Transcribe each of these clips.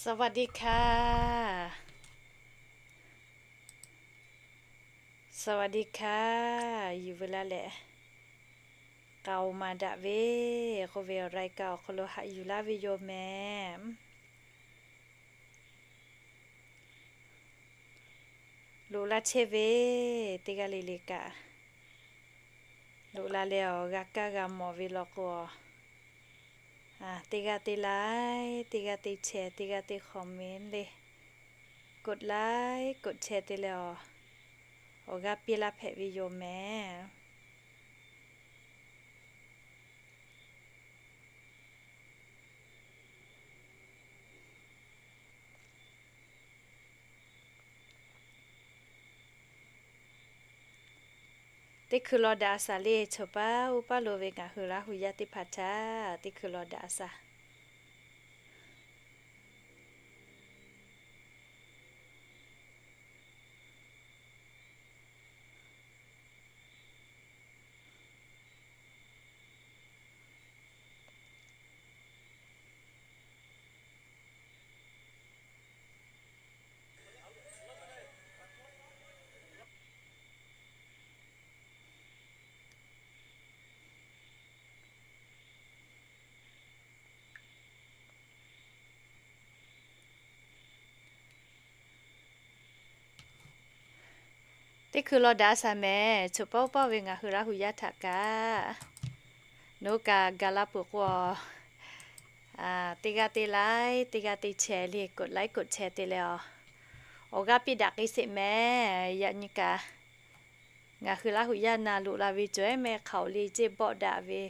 สวัสดีค่ะ สวัสดีค่ะ Yuˬ veu laˇ leh, k'aoˍ maˍ daꞈ ve k'oˆ ve awˬ รายการ awˬ hk'aw lo haꞈ yuˬ laˇ ve yoˬ mehˍ. Loꞈ la chehˇ ve teˇ g'aˇ le le kaꞈ, loꞈ la leh awˬ g'a kaˇ g'a mawˬ ve law k'o, teˇ g'aˇ te like, teˇ g'aˇ te share, teˇ g'aˇ te comment le, กดไลค์ กดแชร์ te leh awˬ g'aˇ piˇ laˇ hpehꞈ ve yoˬ mehˍ. Teˇ hkui law daꞈ a shaˍ le, choˬ paˇ uˉ paˇ lo ve ngaˬ hui Laˇ hu yaˇ teˇ hpaˍ htaꞈ teˇ hkui law daꞈ a shaˍ. Teˇ hkui law daꞈ a shaˍ mehˍ, choˬ paˇ uˉ paˇ ve ngaˬ hui Laˇ hu yaˇ htaꞈ kaꞈ, nawˬ hui kaꞈ gaˬ la peuˬ k'o, teˇ g'aˇ te like, teˇ g'aˇ te share le, กดไลค์ กดแชร์ te leh awˬ g'aˇ piˇ daꞈ k'ai sheˍ mehˍ. Yaꞈ nyi kaꞈ, ngaˬ hui Laˇ hu yaˇ na loꞈ la ve cawˬ ehˉ mehˆ hk'aoˍ le ceˇ bawˆ daꞈ ve,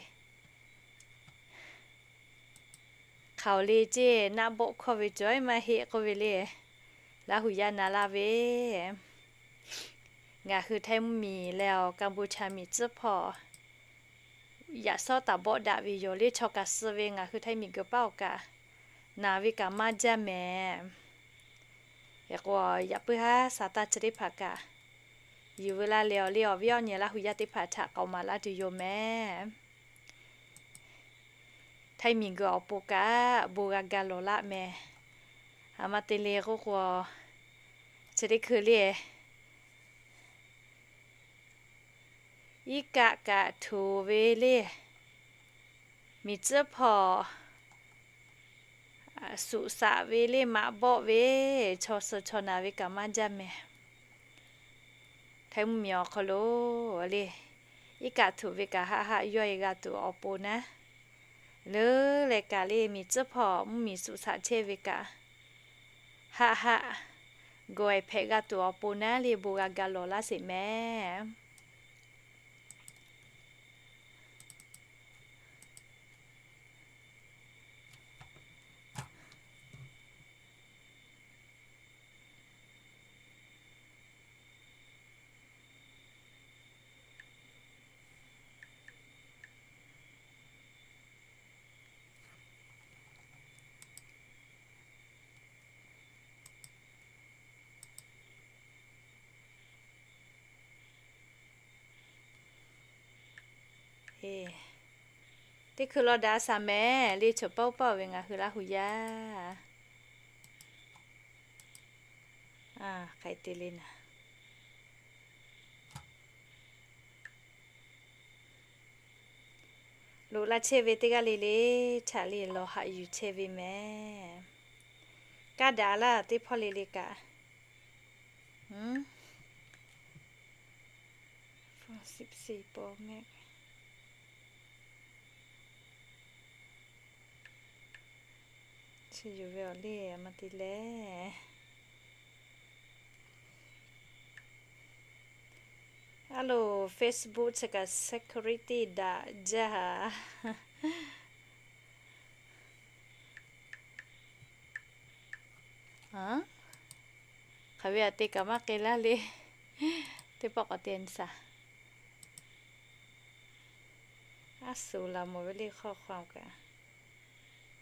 hk'aoˍ le ceˇ naˆ bawˆ hkawˇ ve cawˬ ehˉ maˇ heˆ k'oˆ ve le. Laˇ hu yaˇ na laˇ ve, ngaˬ hui Htaiˇ mvuhˇmiˬ leh awˬ Kaˍbuˍchaˍ miˬ tcuhˉ hpawˇ yaꞈ shawˉ taˍ bawˆ daꞈ ve yoˬ le. Chaw kaꞈ suh ve ngaˬ hui Htaiˇ miˬguiˬ paˉ awˬ kaꞈ naˍ ve kaꞈ maˇ jaˇ mehˍ. Hk'e k'o, yaꞈ puiˉ haˉ shaˍ taˇ chi teˇ hpaˍ kaꞈ, yuˬ veu laˇ leh awˬ le awˬ viˉ awˬ nyi Laˇ hu yaˇ teˇ hpaˍ htaꞈ k'aoˍ maˍ laˇ tuˬ yoˬ mehˍ. Htaiˇ miˬguiˬ awˬ pon kaꞈ bon g'a ga lawˬ laˆ mehˍ. Aˬ ma te le k'oˆ k'o, chi teˇ hkui le, iˉ kaˆ kaꞈ htuꞈ ve le, miˬ tcuhˉ hpawˇ suꞈ shaꞈ ve le maꞈ bawˆ ve, chaw suh chaw naˍ ve kaꞈ maˇ jaˇ mehˍ. Htaiˇ mvuhˇmiˬ awˬ hk'aw lo le, iˉ kaˆ htuꞈ ve kaꞈ haˆ haˆ yawˇ e g'a tuˬ awˬ pon naˉ, leuˉ leh kaꞈ le miˬ tcuhˉ hpawˇ mvuhˇmiˬ suꞈ shaꞈ chehˇ ve kaꞈ, haˆ haˆ gawˬ e hpehꞈ g'a tuˬ awˬ pon naˉ le bon g'a ga lawˬ laˇ sheˍ mehˍ. Teˇ hkui law daꞈ a shaˍ mehˍ le, choˬ paˇ uˉ paˇ ve ngaˬ hui Laˇ hu yaˇ. K'ai te le naˍ. Loꞈ la chehˇ ve teˇ g'aˇ le le htaꞈ le lawˬ haꞈ yuˬ chehˇ ve mehˍ. Kaˇ daꞈ laˇ teˇ hpawˇ le le kaꞈ. Chi yuˬ ve awˬ le a ma te leh. A loˬ, Facebook chi kaꞈ security daꞈ jaˇ haꞈ. Hk'aˬ ve aꞈ te kaꞈ maˇ k'ai laˇ le. Teˇ pawˆ k'awꞈ te nyi shaˍ. A suˍ laˬ mawˬ ve le hk'aw hk'aw kaꞈ,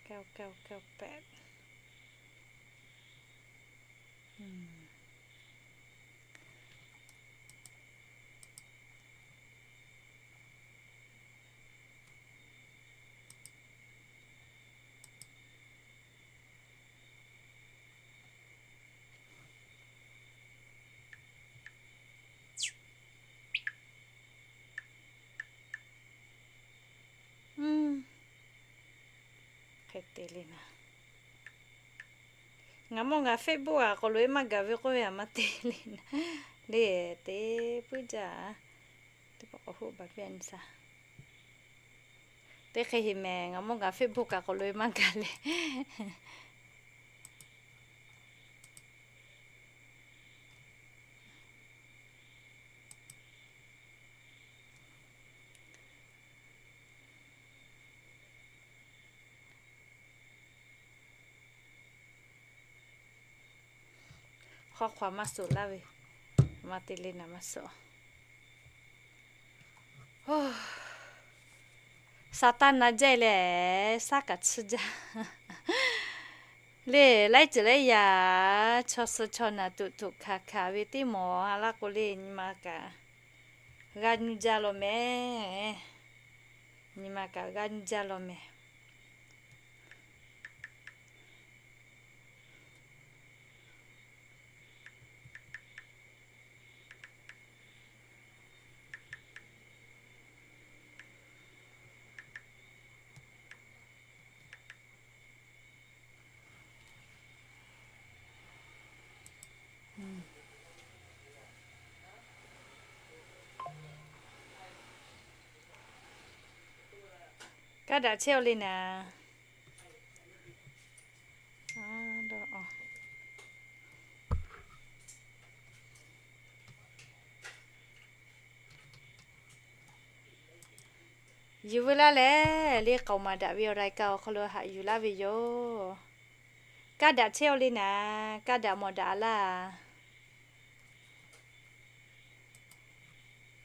kaˇ kaˇ kaˇ pehꞈ. Te le naˍ, ngaˬ mawˇ ngaˬ Facebook a k'awꞈ loꞈ-e maˇ gaˬ ve k'oˆ ve a ma te le naˍ. Le, te puiˉ jaˇ. Teˇ pawˆ k'awꞈ hoˆ baˬ piˇ a nyi sa. Teˇ hk'e heˍ mehˍ, ngaˬ mawˇ ngaˬ Facebook kaꞈ k'awꞈ loꞈ-e maˇ gaˬ le. Hawˉ hk'aw maˇ suh laˇ ve, maˇ te le naˍ maˇ suh. Saˍtanˍ na jaˇ leh, shaˉ kaꞈ tsuhˇ jaˇ. Le, laiˉ ceuˬ laiˉ yaꞈ chaw suh chaw naˬ tuꞈ tuꞈ hkanˍ hkanˍ ve teˇ mawˬ a laˇ k'o le, nyi ma kaꞈ g'a nyu jaˇ law mehˍ. Nyi ma kaꞈ g'a nyu jaˇ law mehˍ. Kaˇ daꞈ chehˇ-oˆ le naˍ. Yuˬ veu laˇ leh, le k'aoˍ maˍ daꞈ ve awˬ รายการ awˬ hk'aw lo haꞈ yuˬ laˇ ve yoˬ. Kaˇ daꞈ chehˇ-oˆ le naˍ, kaˇ daꞈ mawˬ daꞈ a laˇ.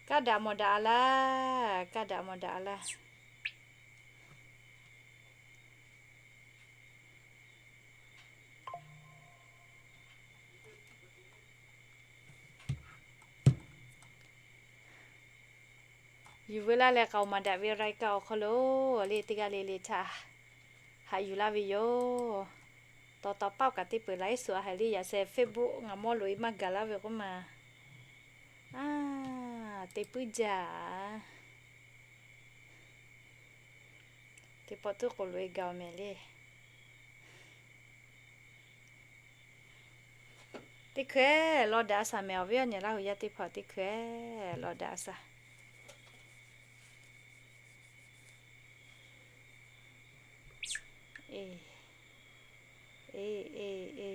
Kaˇ daꞈ mawˬ daꞈ a laˇ, kaˇ daꞈ mawˬ daꞈ a laˇ. Yuˬ veu laˇ leh k'aoˍ maˍ daꞈ ve รายการ awˬ hk'aw lo le teˇ g'aˇ le le htaꞈ haꞈ yuˬ laˇ ve yoˬ. Taw taw paˆ kaꞈ teˇ peuˬ ไลฟ์สด a haiˬ le yaꞈ sheh Facebook ngaˬ mawˇ loꞈ-e maˇ gaˬ laˇ ve k'oˆ ma. A, te puiˉ jaˇ. Teˇ pawˆ tuˉ k'oꞈ loꞈ-e gaˬ-oˬ mehˍ le. Teˇ hkui-eˬ law daꞈ a shaˍ mehˍ, awˬ viˉ awˬ nyi Laˇ hu yaˇ teˇ hpaˍ teˇ hkui-eˬ law daꞈ a shaˍ. E, e, e, e.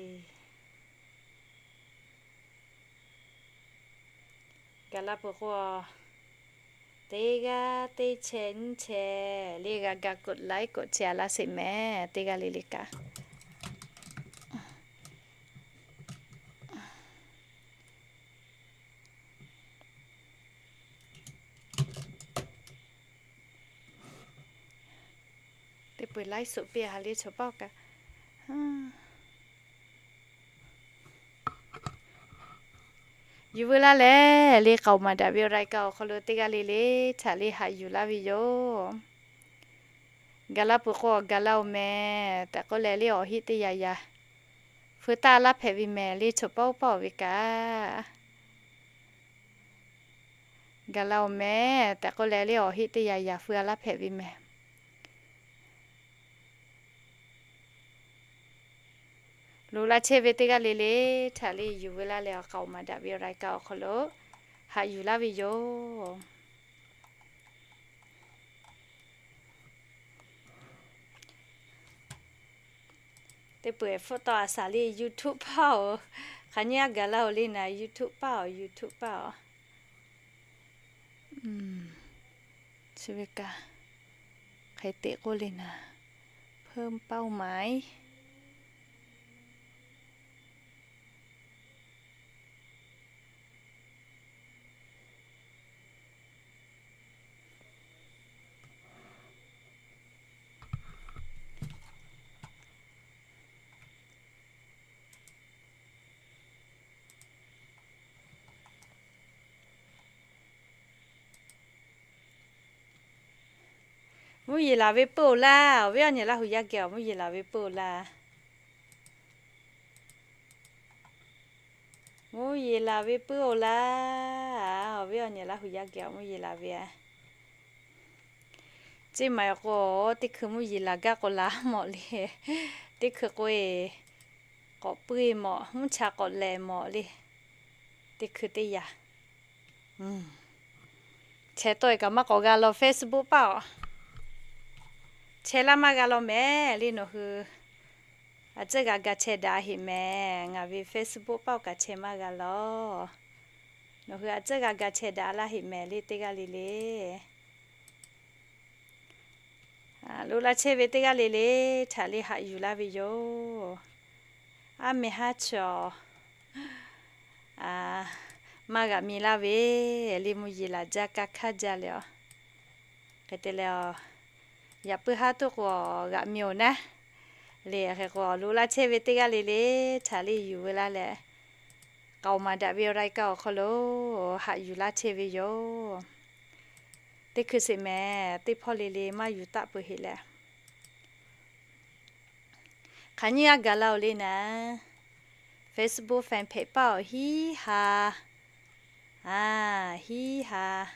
Gaˬ la peuˬ k'o, teˇ g'aˇ teˇ chehˇ nyiˇ chehˇ le g'a ga กดไลค์ กดแชร์ a laˇ sheˍ mehˍ, teˇ g'aˇ le le kaꞈ. Teˇ peuˬ ไลฟ์สด piˇ a ha le chaw paˆ kaꞈ. Yuˬ veu laˇ leh, le k'aoˍ maˍ daꞈ ve รายการ awˬ hk'aw lo teˇ g'aˇ le le htaꞈ le haꞈ yuˬ laˇ ve yoˬ. Gaˬ la peuˬ k'o gaˬ la-oˬ mehˍ tehꞈ k'oˆ leh le awˬ heˆ teˇ yaꞈ yaꞈ feu taˇ laˇ hpehꞈ ve mehˍ le chaw paˆ oˇ paˆ-oˬ ve kaꞈ. Gaˬ la-oˬ mehˍ tehꞈ k'oˆ leh le awˬ heˆ teˇ yaꞈ yaꞈ feu a laˇ hpehꞈ ve mehˍ. Loꞈ la chehˇ ve teˇ g'aˇ le le htaꞈ le yuˬ veu laˇ leh awˬ k'aoˍ maˍ daꞈ ve รายการ awˬ hk'aw lo haꞈ yuˬ laˇ ve yoˬ. Teˇ peuˬ hpfuhˆ tawˆ a shaˍ le YouTube paˇ-oˬ. Hk'aˬ nyi a gaˬ la-oˬ le naˍ, YouTube paˇ-oˬ, YouTube paˇ-oˬ. Chi ve kaꞈ hk'e teꞈ k'oˆ le naˍ, เพิ่มเป้าหมาย. Mvuhˇ yeˬ laˬ ve puiˉ-oˬ laˇ, awˬ viˉ awˬ nyi Laˇ hu yaˇ geh awˬ mvuhˇ yeˬ laˬ ve puiˉ-oˬ laˇ. Mvuhˇ yeˬ laˬ ve puiˉ-oˬ laˇ, awˬ viˉ awˬ nyi Laˇ hu yaˇ geh awˬ mvuhˇ yeˬ laˬ ve a. Ceˇ maˬ k'o, teˇ hkui mvuhˇ yeˬ laˬ gaˇ k'o laˬ mawˬ le. Teˇ hkui k'o-e, k'awꞈ puiˇ mawˬ, mvuhˇ cha k'awꞈ lehˬ mawˬ le. Teˇ hkui teˇ yanˇ, chehˇ tawˆ-e kaꞈ maˇ k'awꞈ g'a law Facebook paˆ-oˬ. Chehˇ laˇ maˇ g'a law mehˍ le nawˬ hui. A tcuhˉ g'a ga chehˇ daꞈ heꞈ mehˍ. Ngaˬ ve Facebook paˆ-oˬ kaꞈ chehˇ maˇ g'a law. Nawˬ hui a tcuhˉ g'a ga chehˇ daꞈ laˇ heꞈ mehˍ le teˇ g'aˇ le le. Loꞈ laˇ chehˇ ve teˇ g'aˇ le le htaꞈ le haꞈ yuˬ laˇ ve yoˬ. Aˉ meh haˉ chaw maˇ g'aꞈ mi laˇ ve le, mvuhˇ yeˬ laˬ jaˇ, kaˇ hkaˇ jaˇ le-oˬ. Hk'e te leh, yaꞈ puiˉ haˉ tuˉ k'o g'aꞈ mi-oˬ naˉ. Le hk'e k'o loꞈ laˇ chehˇ ve teˇ g'aˇ le le htaꞈ le yuˬ veu laˇ leh, k'aoˍ maˍ daꞈ ve awˬ รายการ awˬ hk'aw lo haꞈ yuˬ laˇ chehˇ ve yoˬ. Teˇ hkui sheˍ mehˍ, teˇ hpawˇ le le maˇ yuˬ taˆ peuˬ heꞈ leh, hk'aˬ nyiˇ g'aˇ gaˬ laˇ-oˬ le naˉ, Facebook fan page paˆ-oˬ, hiˉ ha, a, hiˉ ha,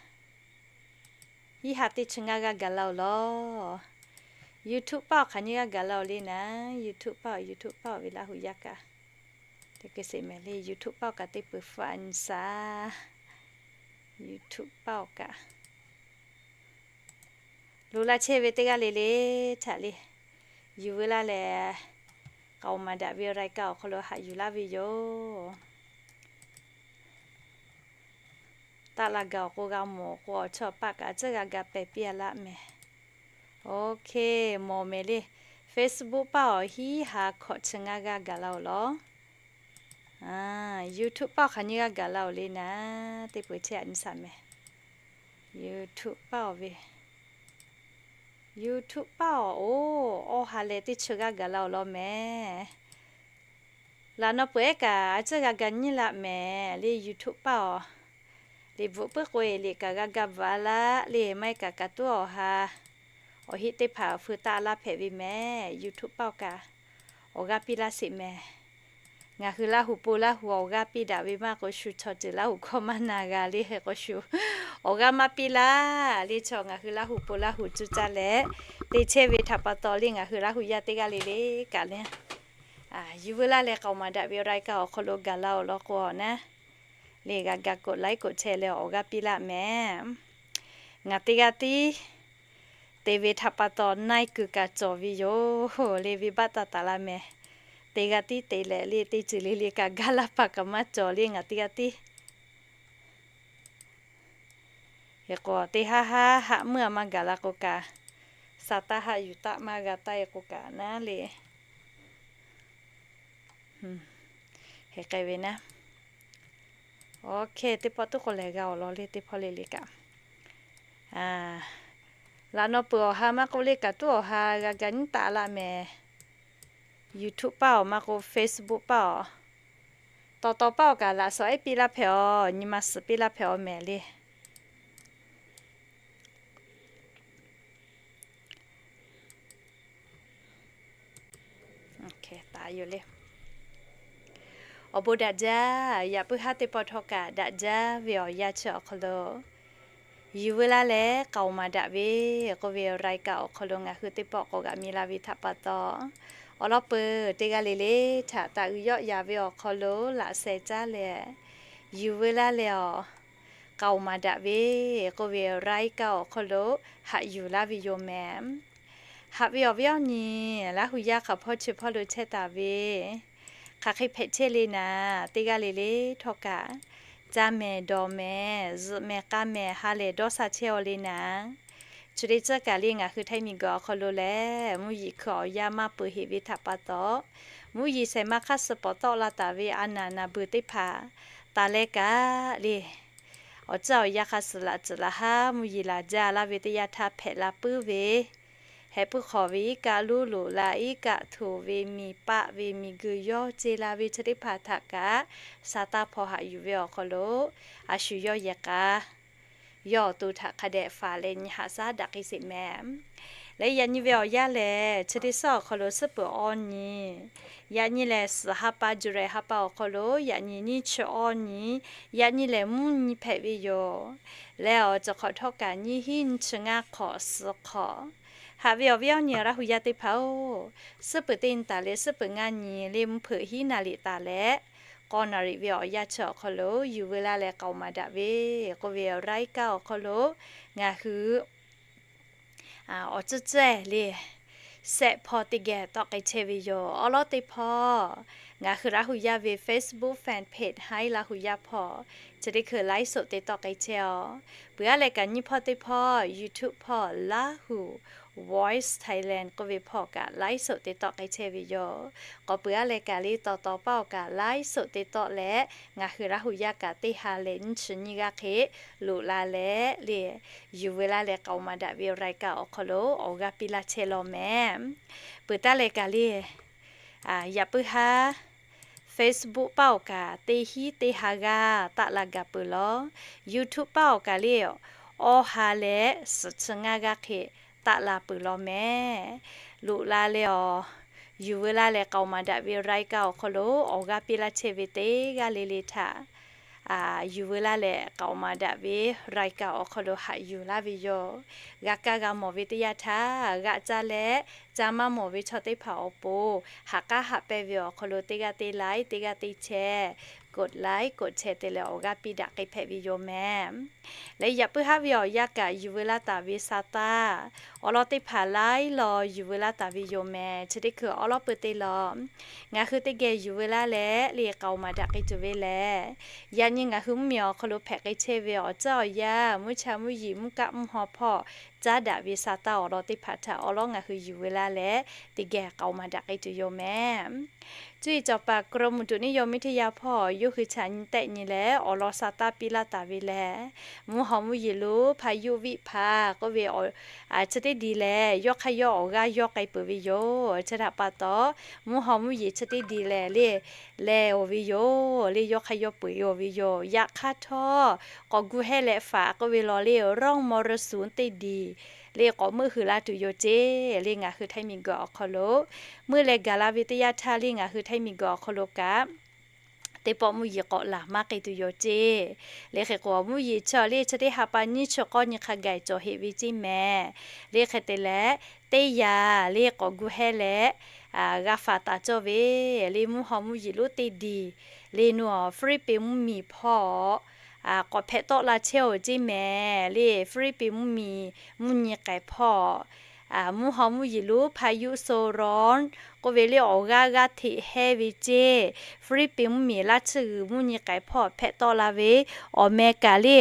hiˉ ha teˇ chi ngaˇ g'aˇ gaˬ laˇ-oˬ law. YouTube paˆ-oˬ, hk'aˬ nyiˇ g'aˇ gaˬ laˇ-oˬ le naˉ, YouTube paˆ-oˬ, YouTube paˆ-oˬ ve Laˇ hu yaˇ kaꞈ, teˇ hkui sheˍ mehˍ le, YouTube paˆ-oˬ kaꞈ teˇ peuˬ hpfuhˆ a nyi shaˍ. YouTube paˆ-oˬ kaꞈ loꞈ laˇ chehˇ ve teˇ g'aˇ le le htaꞈ le yuˬ veu laˇ leh, k'aoˍ maˍ daꞈ ve awˬ รายการ awˬ hk'aw lo haꞈ yuˬ laˇ ve yoˬ. Taˆ la gaˬ-oˬ k'o g'a mawˬ k'o, awˬ chawˇ paˆ kaꞈ a tcuhˉ g'a ga pehˬ piˇ a laˇ mehˍ. OK, mawˬ mehˍ le. Facebook paˆ-oˬ, hiˉ ha hkawꞈ chi ngaˇ g'aˇ gaˬ laˇ-oˬ law. YouTube paˆ-oˬ, hk'aˬ nyiˇ g'aˇ gaˬ laˇ-oˬ le naˉ, teˇ peuˬ chehˇ a nyi shaˍ mehˍ. YouTube paˆ-oˬ ve, YouTube paˆ-oˬ, oˇ, awˇ ha leh teˇ chi g'aˇ gaˬ laˇ-oˬ law mehˍ. Laꞈ naw peuˬ ehˉ kaꞈ a tcuhˉ g'a ga nyiˇ laˆ mehˍ le. YouTube paˆ-oˬ, liꞈ bvuhꞈ puiˉ k'o-e liꞈ kaꞈ g'a ga bvuhꞈ a laˇ le, maˇ heˆ kaꞈ kaꞈ tuˉ awˬ ha awˬ heˆ teˇ hpaˍ feu taˆ laˇ hpehꞈ ve mehˍ. YouTube paˆ-oˬ kaꞈ awˬ g'aˇ piˇ laˇ sheˍ mehˍ. Ngaˬ hui Laˇ hu po Laˇ hu awˬ g'aˇ piˇ daꞈ ve maˇ k'o shu chaw ceuˬ Laˇ hu hkawˇ maˇ na g'a le hk'e k'o shu awˬ g'aˇ maˇ piˇ laˇ le. Chaw ngaˬ hui Laˇ hu po Laˇ hu cuˇ caˇ leh te chehˇ ve htaꞈ pa taw le, ngaˬ hui Laˇ hu yaˇ teˇ g'aˇ le le kaꞈ le, yuˬ veu laˇ leh k'aoˍ maˍ daꞈ ve awˬ รายการ awˬ hk'aw lo gaˬ laˇ-oˬ law k'o-a naˉ, le g'a ga กดไลค์ กดแชร์ leh awˬ g'aˇ piˇ laˇ mehˍ. Ngaˬ teˇ g'aˇ tiˉ te ve htaꞈ pa taw na-e kuiˬ kaꞈ cawˬ ve yoˬ le, venˇbaˆ taˇ taˍ laˇ mehˍ. Teˇ g'aˇ tiˉ te leh le, teˇ ceuˬ le le kaꞈ gaˇ laˇ paˍ kaꞈ maˇ cawˬ le, ngaˬ teˇ g'aˇ tiˉ. Hk'e k'o teˇ haˉ haˉ haꞈ meuˇ a maˇ gaˬ la k'o kaꞈ, sa taˇ haꞈ yuˬ taˆ maˇ g'a taˇ-e k'o kaꞈ naˉ le. Hk'e k'ai ve naˉ. Oˇ hk'e teˇ pawˆ tuˉ k'o lehˬ g'a awˬ lawn le, teˇ hpawˇ le le kaꞈ, laꞈ naw peuˬ awˬ ha maˇ k'oˆ le kaꞈ tuˉ awˬ ha g'a ga nyiˉ taˆ laˇ mehˍ. YouTube paˆ-oˬ maˇ k'oˆ Facebook paˆ-oˬ, tawˍ tawˍ paˆ-oˬ kaꞈ laꞈ shawnˍ ehˉ piˇ laˇ hpehꞈ-aw, nyi ma suhˍ piˇ laˇ hpehꞈ-aw mehˍ le. Awˬ bon daꞈ jaˇ. Yaꞈ puiˉ haˉ teˇ pawˆ htawˇ kaꞈ daꞈ jaˇ ve awˬ yanˇ chi awˬ hk'aw lo yuˬ veu laˇ leh k'aoˍ maˍ daꞈ ve k'oˆ ve รายการ awˬ hk'aw lo ngaˬ hui teˇ pawˆ k'awꞈ g'aꞈ mi la ve htaꞈ pa taw, awˬ lawn peuˬ teˇ g'aˇ le le htaꞈ taˍ uiˍ yawˆ yan ve awˬ hk'aw lo laꞈ sheh caˉ leh yuˬ veu laˇ leh-aˬ, k'aoˍ maˍ daꞈ ve k'oˆ ve รายการ awˬ hk'aw lo haꞈ yuˬ laˇ ve yoˬ mehˍ. Haꞈ ve awˬ viˉ awˬ nyi Laˇ hu yaˇ hk'aˬ hpawˇ chi hpawˇ lo chehˇ taˍ ve, hk'aˬ hk'e hpehꞈ chehˇ le naˍ, teˇ g'aˇ le le htawˇ kaꞈ caˇ mehˍ dawˬ mehˍ zuhꞈ mehˍ k'a mehˍ ha lehˬ dawˇ sha chehˇ-aw le naˍ. Chi teˇ ceuˬ kaꞈ le ngaˬ hui Htaiˇ miˬguiˬ awˬ hk'aw lo lehˬ mvuhˇ yeˬ hkui awˬ yanˇ maˇ peuˬ heꞈ ve htaꞈ pa taw, mvuhˇ yeˬ shehˍ ma hk'aˇ suh pawˍ tawˆ la taˍ ve a naˍ naˍ beuˬ teˇ hpaˍ taˍ leh kaꞈ le, awˬ ceuˬ awˬ yanˇ hk'a suh laꞈ tcuhꞈ laꞈ haˉ mvuhˇ yeˬ laˬ jaˇ laˇ ve teˇ yanˇ htaˇ hpehꞈ la puiˉ ve, heh puiˉ hk'awꞈ ve iˉ kaˆ luˉ loꞈ la iˉ kaˆ htoꞈ ve miˬ paˆ ve miˬguiˬ yawˇ ce la ve chi teˇ hpaˍ htaꞈ kaꞈ sha taˇ hpaw haꞈ yuˬ ve awˬ hk'aw lo, a shu yawˇ yehˬ k'a yawˇ awˬ to htaꞈ hk'a dehꞈ faˍ leh nyi haꞈ shaˉ daꞈ k'ai sheˍ mehˍ. Leh yaꞈ nyi ve awˬ yanˇ lehˬ, chi teˇ suhˉ awˬ hk'aw lo suhˉ peuˬ awˇ nyi, yaꞈ nyi lehˬ suhˍ ha pa July ha pa awˬ hk'aw lo yaꞈ nyi nyiˇ chi awˇ nyi, yaꞈ nyi lehˬ mvuhˇ nyi hpehꞈ ve yoˬ. Leh awˬ ceuˬ hk'awꞈ htawˇ kaꞈ nyiˇ hinˉ nyiˇ chi ngaˇ hk'awꞈ suhˍ hk'awꞈ. Haꞈ ve awˬ viˉ awˬ nyi Laˇ hu yaˇ teˇ hpaˍ-oˬ, suhˉ peuˬ teˇ nyi taˍ leh suhˉ peuˬ ngaˇ nyi leh mvuhˇ hpeuꞈ hiˉ naˍ riˍ taˍ leh k'awˇ naˍ riˍ ve awˬ yanˇ chi awˬ hk'aw lo yuˬ veu laˇ leh k'aoˍ maˍ daꞈ ve k'oˆ ve รายการ awˬ hk'aw lo ngaˬ hui awˬ tcuhˇ tcuhˇ leh sehˆ hpawˇ teˇ geh tawˆ k'ai chehˇ ve yoˬ. Awˉ lawˉ teˇ hpawˇ ngaˬ hui Laˇ hu yaˇ ve Facebook fan page Hi Laˇ hu yaˇ hpawˇ chi teˇ hkui ไลฟ์สด te tawˆ k'ai chehˇ-oˬ. Peuˬ aˉ leh kaꞈ nyiˇ hpawˇ teˇ hpawˇ YouTube hpawˇ Laˇ hu Voice Thailand k'oˆ ve hpawˇ kaꞈ ไลฟ์สด te tawˆ k'ai chehˇ ve yoˬ. K'awꞈ peuˬ aˉ leh kaꞈ le taw taw paˇ awˬ kaꞈ ไลฟ์สด te tawˆ leh ngaˬ hui Laˇ hu yaˇ kaꞈ teˇ ha leh nyiˇ chi nyiˇ g'aˇ hk'e loꞈ la leh le yuˬ veu laˇ leh k'aoˍ maˍ daꞈ ve รายการ awˬ hk'aw lo awˬ g'aˇ piˇ laˇ chehˇ law mehˍ. Peuˬ taˉ leh kaꞈ le yaꞈ puiˉ haˉ Facebook paˇ awˬ kaꞈ teˇ hinˉ teˇ ha g'aˇ taˆ la gaˬ peuˬ law. YouTube paˇ awˬ kaꞈ le awˇ ha leh suhˍ chi ngaˇ g'aˇ hk'e taˆ la peuˬ law mehˍ. Loꞈ la leh awˬ yuˬ veu laˇ leh k'aoˍ maˍ daꞈ ve รายการ awˬ hk'aw lo awˬ g'aˇ piˇ laˇ chehˇ ve teˇ g'aˇ le le htaꞈ yuˬ veu laˇ leh k'aoˍ maˍ daꞈ ve รายการ awˬ hk'aw lo haꞈ yuˬ laˇ ve yoˬ. G'a kaˇ g'a mawˬ ve teˇ yanˇ htaˇ g'aꞈ caˇ leh, ca maˇ mawˬ ve chaw teˇ hpaˍ awˬ pon haꞈ k'aˉ haꞈ pehnˇ ve awˬ hk'aw lo teˇ g'aˇ teˇ ไลค์ teˇ g'aˇ teˇ แชร์ กดไลค์ กดแชร์ te leh awˬ g'aˇ piˇ daꞈ k'ai hpehꞈ ve yoˬ mehˍ. Leh yaꞈ puiˉ haˉ ve awˬ yanˇ kaꞈ yuˬ veu laˇ taˍ ve sa taˇ awˬ lawn teˇ hpaˍ laiˉ law yuˬ veu laˇ taˍ ve yoˬ mehˍ. Chi teˇ hkui awˉ lawˉ pui teˇ law ngaˬ hui teˇ geh yuˬ veu laˇ leh le k'aoˍ maˍ daꞈ k'ai tuˬ ve lehˬ, yaꞈ nyi ngaˬ hui mvuhˇmiˬ awˬ hk'aw lo hpehꞈ k'ai chehˇ ve awˬ caˉ awˬ yaˇ mvuhˇ cha mvuhˇ yeˬ mvuhˇ kaˆ mvuhˇ haw hpawˇ caˉ daꞈ ve sa taˇ awˬ lawn teˇ hpaˍ htaꞈ awˬ lawn ngaˬ hui yuˬ veu laˇ leh teˇ geh k'aoˍ maˍ daꞈ k'ai tuˬ yoˬ mehˍ. Cuˇ yiˍ cawˬ paˍ กรมอุตุนิยมวิทยา hpawˇ yawˇ hui htaꞈ nyi tehˆ nyi leh awˬ lawn sa taˇ piˇ laˇ taˍ ve lehˬ, mvuhˇ haw mvuhˇ yeˬ lo พายุวิภา k'oˆ ve chi teˇ diˬ lehˬ yawˇ hk'aˇ yawˇ awˬ g'aˇ yawˇ k'ai peuˬ ve yoˬ. Chi htaꞈ pa taw, mvuhˇ haw mvuhˇ yeˬ chi teˇ diˬ lehˬ le leh-oˬ ve yoˬ le, yawˇ hk'aˇ yawˇ peu-eˬ-oˬ ve yoˬ. Yaꞈ hk'aˇ htawˇ, k'awꞈ gu hehˇ leh faꞈ k'oˆ ve law le ร่องมรสุม teˇ diˬ le k'awꞈ meuˆ hui la tuˬ yoˬ ceˇ le. Ngaˬ hui Htaiˇ miˬguiˬ awˬ hk'aw lo meuˆ leh gaˬ la ve teˇ yanˇ htaˇ le ngaˬ hui Htaiˇ miˬguiˬ awˬ hk'aw lo kaꞈ teˇ pawˆ mvuhˇ yeˬ k'awꞈ laˬ maˇ k'ai tuˬ yoˬ ceˇ. Le hk'e k'o, mvuhˇ yeˬ chi le chi teˇ ha pa nyiˇ chi k'awˇ nyi hk'a gaˬ cawˬ heꞈ ve ceˇ mehˍ. Le hk'e te leh, teˇ yanˇ le k'awꞈ gu hehˇ leh g'a faꞈ taˍ cawˇ ve le mvuhˇ haw mvuhˇ yeˬ lonˉ teˇ diˬ le nu awˬ Hpiˇliˇpiˆ mvuhˇmiˬ hpawˇ k'awꞈ hpehꞈ tawˆ la chehˇ-oˬ ceˇ mehˍ. Le Hpiˇliˇpiˆ mvuhˇmiˬ mvuhˇ nyi k'ai hpawˇ mvuhˇ haw mvuhˇ yeˬ lonˉ พายุโซนร้อน k'oˆ ve le awˬ g'aˇ g'aˇ hteꞈ hehnˇ ve ceˇ. Hpiˇliˇpiˆ mvuhˇmiˬ laˇ tsuhˇ g'uiˬ mvuhˇ nyi k'ai hpawˇ hpehꞈ tawˆ la ve awˬ meh kaꞈ le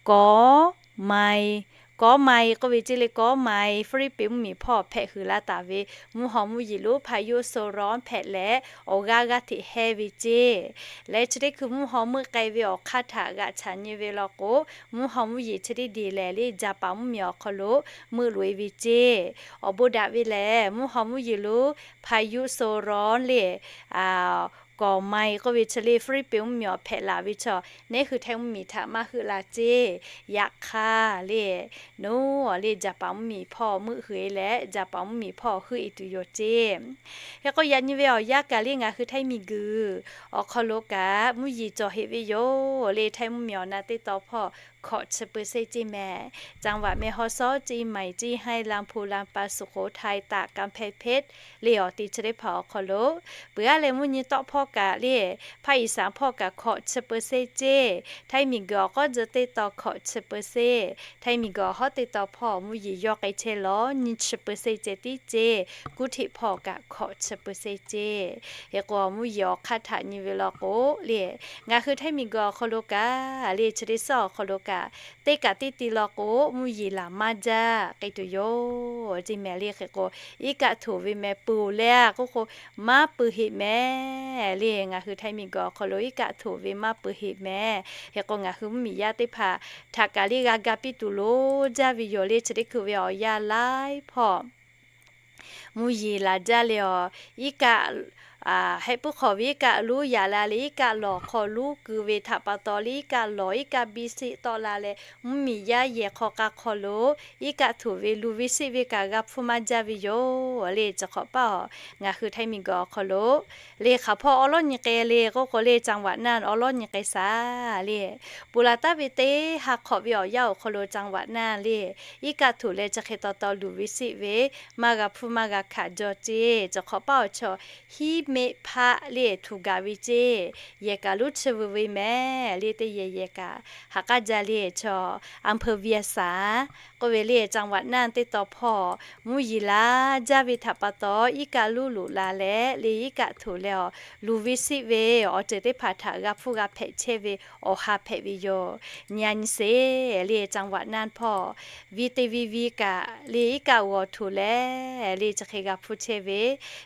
kawˉ mai, kawˉ mai k'oˆ ve ceˇ le kawˉ mai Hpiˇliˇpiˆ mvuhˇmiˬ hpawˇ hpehꞈ hui laˇ taˍ ve mvuhˇ haw mvuhˇ yeˬ lonˉ พายุโซนร้อน hpehꞈ leh awˬ g'aˇ g'aˇ hteꞈ hehnˇ ve ceˇ. Leh chi teˇ hkui mvuhˇ haw meuˆ k'ai ve awˬ hk'aˇ htaꞈ g'aꞈ chaꞈ nyi ve law k'o, mvuhˇ haw mvuhˇ yeˬ chi teˇ diˬ lehˬ le Japan mvuhˇmiˬ awˬ hk'aw lo meuˆ loꞈ-e ve ceˇ. Awˬ bon daꞈ ve lehˬ, mvuhˇ haw mvuhˇ yeˬ lonˉ พายุโซนร้อน le kawˉ mai k'oˆ ve chi le Hpiˇliˇpiˆ mvuhˇmiˬ awˬ hpehꞈ laˬ ve chaw neˉ hui Htaiˇ mvuhˇmiˬ htaꞈ maˇ heuˆ la ceˇ. Yaꞈ hk'aˇ le, noˉ le Japan mvuhˇmiˬ hpawˇ meuˆ hui-e leh Japan mvuhˇmiˬ hpawˇ heuˆ-e tuˬ yoˬ ceˇ. Hk'e k'o, yaꞈ nyi ve awˬ yanˇ kaꞈ le ngaˬ hui Htaiˇ miˬguiˬ awˬ hk'aw lo kaꞈ mvuhˇ yeˬ cawˬ heꞈ ve yoˬ le. Htaiˇ mvuhˇmiˬ awˬ na teˇ taw hpawˇ hkawꞈ chi เปอร์เซ็นต์ ceˇ mehˍ. จังหวัดแม่ฮ่องสอน เชียงใหม่ เชียงราย ลำพูน ลำปาง สุโขทัย ตาก กำแพงเพชร le awˬ te chi teˇ hpaˍ awˬ hk'aw lo peuˬ aˉ leh mvuhˇ nyi tawˆ hpawˇ kaꞈ le ภาคอีสาน hpawˇ kaꞈ hkawꞈ chi เปอร์เซ็นต์ ceˇ. Htaiˇ miˬguiˬ awˬ k'awˉ tcuh teˇ taw hkawꞈ chi เปอร์เซ็นต์, Htaiˇ miˬguiˬ awˬ hawˉ teˇ taw hpawˇ mvuhˇ yeˬ yawˇ k'ai chehˇ law nyiˇ chi เปอร์เซ็นต์ ceh tiˉ ceˇ. Kuˇ hteꞈ hpawˇ kaꞈ hkawꞈ chi เปอร์เซ็นต์ ceˇ. Hk'e k'o, mvuhˇ yeˬ awˬ hk'aˇ htaꞈ nyi ve law k'o le, ngaˬ hui Htaiˇ miˬguiˬ awˬ hk'aw lo kaꞈ le chi teˇ suhˉ awˬ hk'aw lo kaꞈ teˇ kaꞈ teˇ ti law k'o mvuhˇ yeˬ laˬ maˇ jaˇ k'ai tuˬ yoˬ ceˇ mehˍ le. Hk'e k'o, iˉ kaˆ htoꞈ ve meh peuˬ-oˬ le k'oˆ k'o, maˇ peuˬ heꞈ mehˍ le. Ngaˬ hui Htaiˇ miˬguiˬ awˬ hk'aw lo iˉ kaˆ htoꞈ ve maˇ peuˬ heꞈ mehˍ. Hk'e k'o, ngaˬ hui mvuhˇmiˬ yaˇ teˇ hpaˍ htaꞈ kaꞈ le g'a ga piˇ tuˬ loˉ jaˇ ve yoˬ le. Chi teˇ hkui ve awˬ yanˇ laiˉ hpawˇ mvuhˇ yeˬ laˬ jaˇ le awˬ, iˉ kaˆ heh puiˉ hk'awꞈ ve iˉ kaˆ lonˉ yaꞈ la leh, iˉ kaˆ lawˬ hk'aw lonˉ keu ve htaꞈ pa taw leh, iˉ kaˆ lawˬ iˉ kaˆ biˇ siˆ tawˆ la leh, mvuhˇmiˬ yaˇ yehˬ hk'aw k'a hk'aw lo iˉ kaˆ htoꞈ ve luˬ ve siˆ ve kaꞈ g'a hpfuhˇ maˇ jaˇ ve yoˬ le. Chi hk'awꞈ paˇ-oˬ, ngaˬ hui Htaiˇ miˬguiˬ awˬ hk'aw lo le hk'aˬ hpawˇ awˉ lawˉ nyi k'ai le k'oˆ k'o le, จังหวัดน่าน awˉ lawˉ nyi k'ai shaˍ le. Ponˬ laˬ taˍ ve teˇ ha hk'awꞈ ve awˬ yanˇ awˬ hk'aw lo จังหวัดน่าน le, iˉ kaˆ htoꞈ leh chi hk'e taw taw luˬ ve siˆ ve maˇ g'a hpfuhˇ maˇ g'a hkanˍ jaw ceˇ. Chi hk'awꞈ paˇ awˬ chaw hiˉ meˆ hpaˆ le htuˬ gaˬ ve ceˇ. Yehˬ kaꞈ lonˉ chi ve ve mehˍ le, teˇ yehˬ yehˬ kaꞈ ha k'aˉ jaˇ le. Chaw อำเภอเวียงสา k'oˆ ve le, จังหวัดน่าน teˇ taw hpawˇ mvuhˇ yeˬ laˬ jaˇ ve htaꞈ pa taw, iˉ kaˆ lonˉ loꞈ la leh le, iˉ kaˆ htoꞈ leh awˬ luˬ ve siˆ ve awˬ ceuˬ teˇ hpaˍ htaꞈ g'a hpfuhˇ g'a hpehꞈ chehˇ ve awˬ ha hpehꞈ ve yoˬ. Nyi a nyi sheˍ le, จังหวัดน่าน hpawˇ vi te vi vi kaꞈ le, iˉ kaˆ g'awˬ htoꞈ leh le, chi hk'e g'a hpfuhˇ chehˇ ve.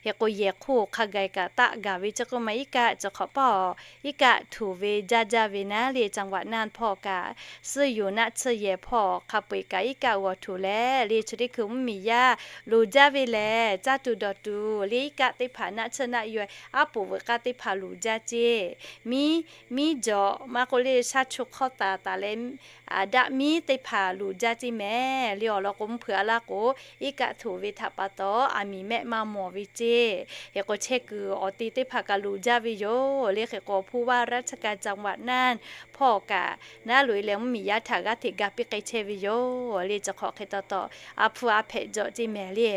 Hk'e k'o, yehˬ hk'oˆ hk'a gaˬ kaꞈ taˆ gaˬ ve chi k'oˆ ma iˉ kaˆ, chi hk'awꞈ paˇ-oˬ, iˉ kaˆ htoꞈ ve jaˇ jaˇ ve naˉ le, จังหวัดน่าน hpawˇ kaꞈ, suhˉ yoˬ naˆ tsuhˇ yehˬ hpawˇ hk'a peu-eˬ kaꞈ iˉ kaˆ g'awˬ htoꞈ leh le, chi teˇ hkui mvuhˇmiˬ yaˇ loˍ jaˇ ve lehˬ, caˇ tuˬ dawˬ tuˬ le, iˉ kaˆ teˇ hpaˍ naˆ tsuhˇ naˆ yaw-e aˉ poꞈ veuꞈ k'aˇ teˇ hpaˍ loˍ jaˇ ceˇ. Miˉ, miˉ jawꞈ maˇ k'oˆ le, shaˉ chu hk'awˇ taˍ taˍ leh, daꞈ miˉ teˇ hpaˍ loˍ jaˇ ceˇ mehˍ le. Awˬ lawn k'o, mvuhˇ hpeuꞈ a laˇ k'o, iˉ kaˆ htoꞈ ve htaꞈ pa taw aˬ miˍ mehˆ maˇ mawˬ ve ceˇ. Hk'e k'o, chehˇ kuiˬ awˬ te teˇ hpaˍ kaꞈ loˍ jaˇ ve yoˬ le. Hk'e k'o, ผู้ว่าราชการจังหวัดน่าน hpawˇ kaꞈ naˉ loꞈ-e leh mvuhˇmiˬ yaˇ htaꞈ g'aˇ hteꞈ ga piˇ k'ai chehˇ ve yoˬ le. Chi hk'awꞈ hk'e taw taw a hpfuhˇ a hpehꞈ jawꞈ ceˇ mehˍ le.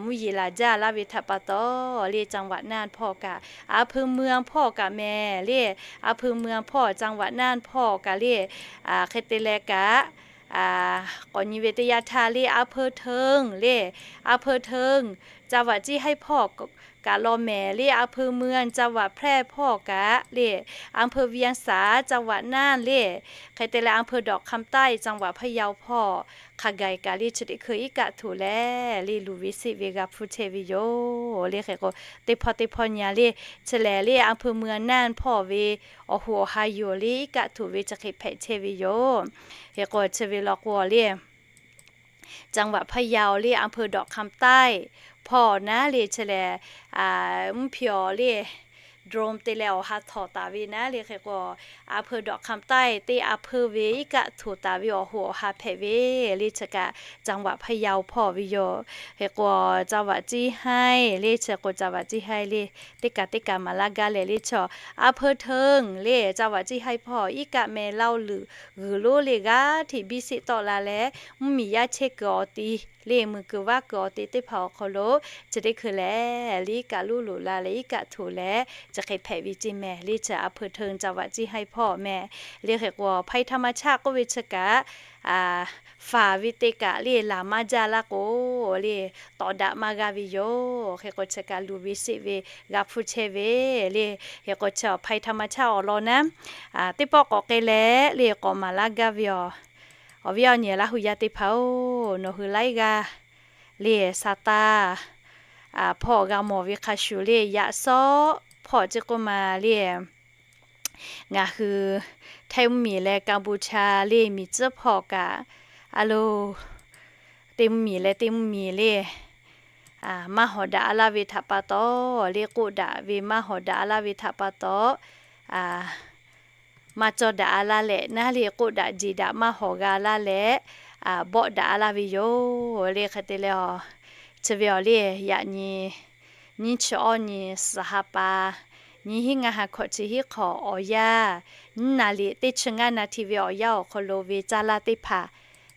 Mvuhˇ yeˬ laˬ jaˇ laˇ ve htaꞈ pa taw le, จังหวัดน่าน hpawˇ kaꞈ, อำเภอเมือง hpawˇ kaꞈ mehˍ le. อำเภอเมือง hpawˇ จังหวัดน่าน hpawˇ kaꞈ le, hk'e te leh kaꞈ, k'awꞈ nyi ve teˇ yanˇ htaˇ le, อำเภอเทิง le, อำเภอเทิง จังหวัดเชียงราย hpawˇ kaꞈ law mehˍ le. อำเภอเมือง จังหวัดแพร่ hpawˇ kaꞈ le, อำเภอเวียงสา จังหวัดน่าน le, hk'e te leh อำเภอดอกคำใต้ จังหวัดพะเยา hpawˇ hk'a gaˬ kaꞈ le, chi teˇ hkui iˉ kaˆ htoꞈ leh le, luˬ ve siˆ ve g'a hpfuhˇ chehˇ ve yoˬ le. Hk'e k'o, teˇ hpawˇ teˇ hpawˇ nyi a le, chi lehˬ le อำเภอเมืองน่าน hpawˇ ve awˬ hoꞈ awˬ ha yoˬ le, iˉ kaˆ htoꞈ ve chi hk'e hpehꞈ chehˇ ve yoˬ. Hk'e k'o, chi ve law k'o le, จังหวัดพะเยา le, อำเภอดอกคำใต้ hpawˇ naˉ le, chi lehˬ mvuhˇ hpiꞈ awˬ le, drone te leh awˬ ha htawnˍ taˍ ve naˉ le. Hk'e k'o, อำเภอดอกคำใต้ teˇ อำเภอ ve iˉ kaˆ htoꞈ taˍ ve awˬ hoꞈ awˬ ha hpehꞈ ve le. Chi kaꞈ จังหวัดพะเยา hpawˇ ve yoˬ. Hk'e k'o, จังหวัดเชียงราย le, chi k'o จังหวัดเชียงราย le, teˇ kaꞈ teˇ kaꞈ maˍ laˇ gaˇ leh le, chaw อำเภอเทิง le, จังหวัดเชียงราย hpawˇ iˉ kaˆ meh laˇ-oˆ luˬ g'uiˬ lonˉ le g'aˇ hteꞈ biˇ siˆ tawˆ la leh, mvuhˇmiˬ yaˇ chehˇ kuiˬ awˬ te le, mui kuiˬ vaˇ kuiˬ awˬ te teˇ hpaˍ awˬ hk'aw lo chi teˇ hkui lehˬ le, iˉ kaˆ lonˉ loꞈ la leh iˉ kaˆ htoꞈ leh chi hk'e hpehꞈ ve ceˇ mehˍ le. Chi อำเภอเทิง จังหวัดเชียงราย hpawˇ mehˍ le. Hk'e k'o, ภัยธรรมชาติ k'oˆ ve chi kaꞈ, faˍ ve te kaꞈ le, laˬ maˇ jaˇ laˇ k'o le, tawˍ daꞈ maˇ g'a ve yoˬ. Hk'e k'o, chi kaꞈ luˬ ve siˆ ve g'a hpfuhˇ chehˇ ve le. Hk'e k'o, chi ภัยธรรมชาติ awˬ lawn naˉ, teˇ pawˆ k'awꞈ k'ai leh le, k'awꞈ maˍ laˇ gaˇ ve yoˬ. Awˬ viˉ awˬ nyi Laˇ huˍ yaˇ teˇ hpaˍ-oˬ, nawˬ hui laiˉ g'aˇ le, Saˍtanˍ hpawˇ g'a mawˬ ve hk'a shuˍ le, yaꞈ sawˉ hpawˇ chi k'oˆ ma le, ngaˬ hui Htaiˇ mvuhˇmiˬ leh Kaˍbuˍchaˍ le, miˬ tcuhˉ hpawˇ kaꞈ, a lo, teˇ mvuhˇmiˬ leh teˇ mvuhˇmiˬ le, maˇ hawˍ daꞈ a laˇ ve htaꞈ pa taw le, k'oˆ daꞈ ve maˇ hawˍ daꞈ a laˇ ve htaꞈ pa taw, maˇ cawˇ daꞈ a laˇ leh naˉ le, k'oˆ daꞈ jeˬ daꞈ maˇ hawˍ g'a laˇ leh, bawˆ daꞈ a laˇ ve yoˬ le. Hk'e te leh, chi ve awˬ le, yaꞈ nyi nyiˇ chi awˇ nyi suhˍ ha pa, nyiˇ hinˉ ngaˇ ha hkawꞈ chi hiˉ hk'awꞈ awˬ yanˇ, nyiˇ naˍ riˍ teˇ chi ngaˇ naˍ htiˇ ve awˬ yanˇ awˬ hk'aw lo ve caˇ lanˇ teˇ hpaˍ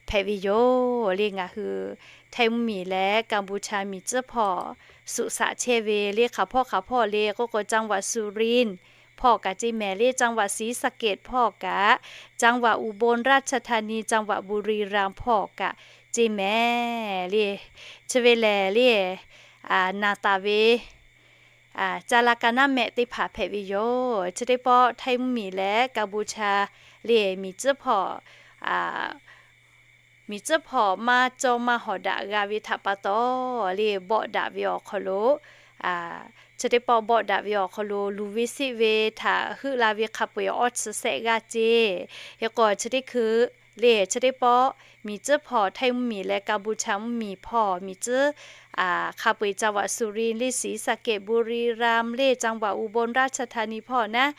hpehꞈ ve yoˬ le. Ngaˬ hui Htaiˇ mvuhˇmiˬ leh Kaˍbuˍchaˍ miˬ tcuhˉ hpawˇ suꞈ shaꞈ chehˇ ve le, hk'aˬ hpawˇ hk'aˬ hpawˇ le k'oˆ k'o, จังหวัดสุรินทร์ hpawˇ kaꞈ ceˇ mehˍ le, จังหวัดศรีสะเกษ hpawˇ kaꞈ, จังหวัดอุบลราชธานี จังหวัดบุรีรัมย์ hpawˇ kaꞈ ceˇ mehˍ le. Chi ve lehˬ le, naˍ taˍ ve caˇ lanˇ ka naˉ mehˆ teˇ hpaˍ hpehꞈ ve yoˬ. Chi teˇ pawˆ Htaiˇ mvuhˇmiˬ leh Kaˍbuˍchaˍ le, miˬ tcuhˉ hpawˇ miˬ tcuhˉ hpawˇ maˇ cawˇ maˇ hawˍ daꞈ g'a ve htaꞈ pa taw le, bawˆ daꞈ ve awˬ hk'aw lo, chi teˇ pawˆ bawˆ daꞈ ve awˬ hk'aw lo luˬ ve siˆ ve htaꞈ heuˆ la ve hk'a peu-eˬ awˇ chi sehˆ g'aˇ ceˇ. Hk'e k'o, chi teˇ hkui le, chi teˇ pawˆ miˬ tcuhˉ hpawˇ Htaiˇ mvuhˇmiˬ leh Kaˍbuˍchaˍ mvuhˇmiˬ hpawˇ miˬ tcuhˉ, hk'a peu-eˬ จังหวัดสุรินทร์ le, ศรีสะเกษ บุรีรัมย์ le, จังหวัดอุบลราชธานี hpawˇ naˉ,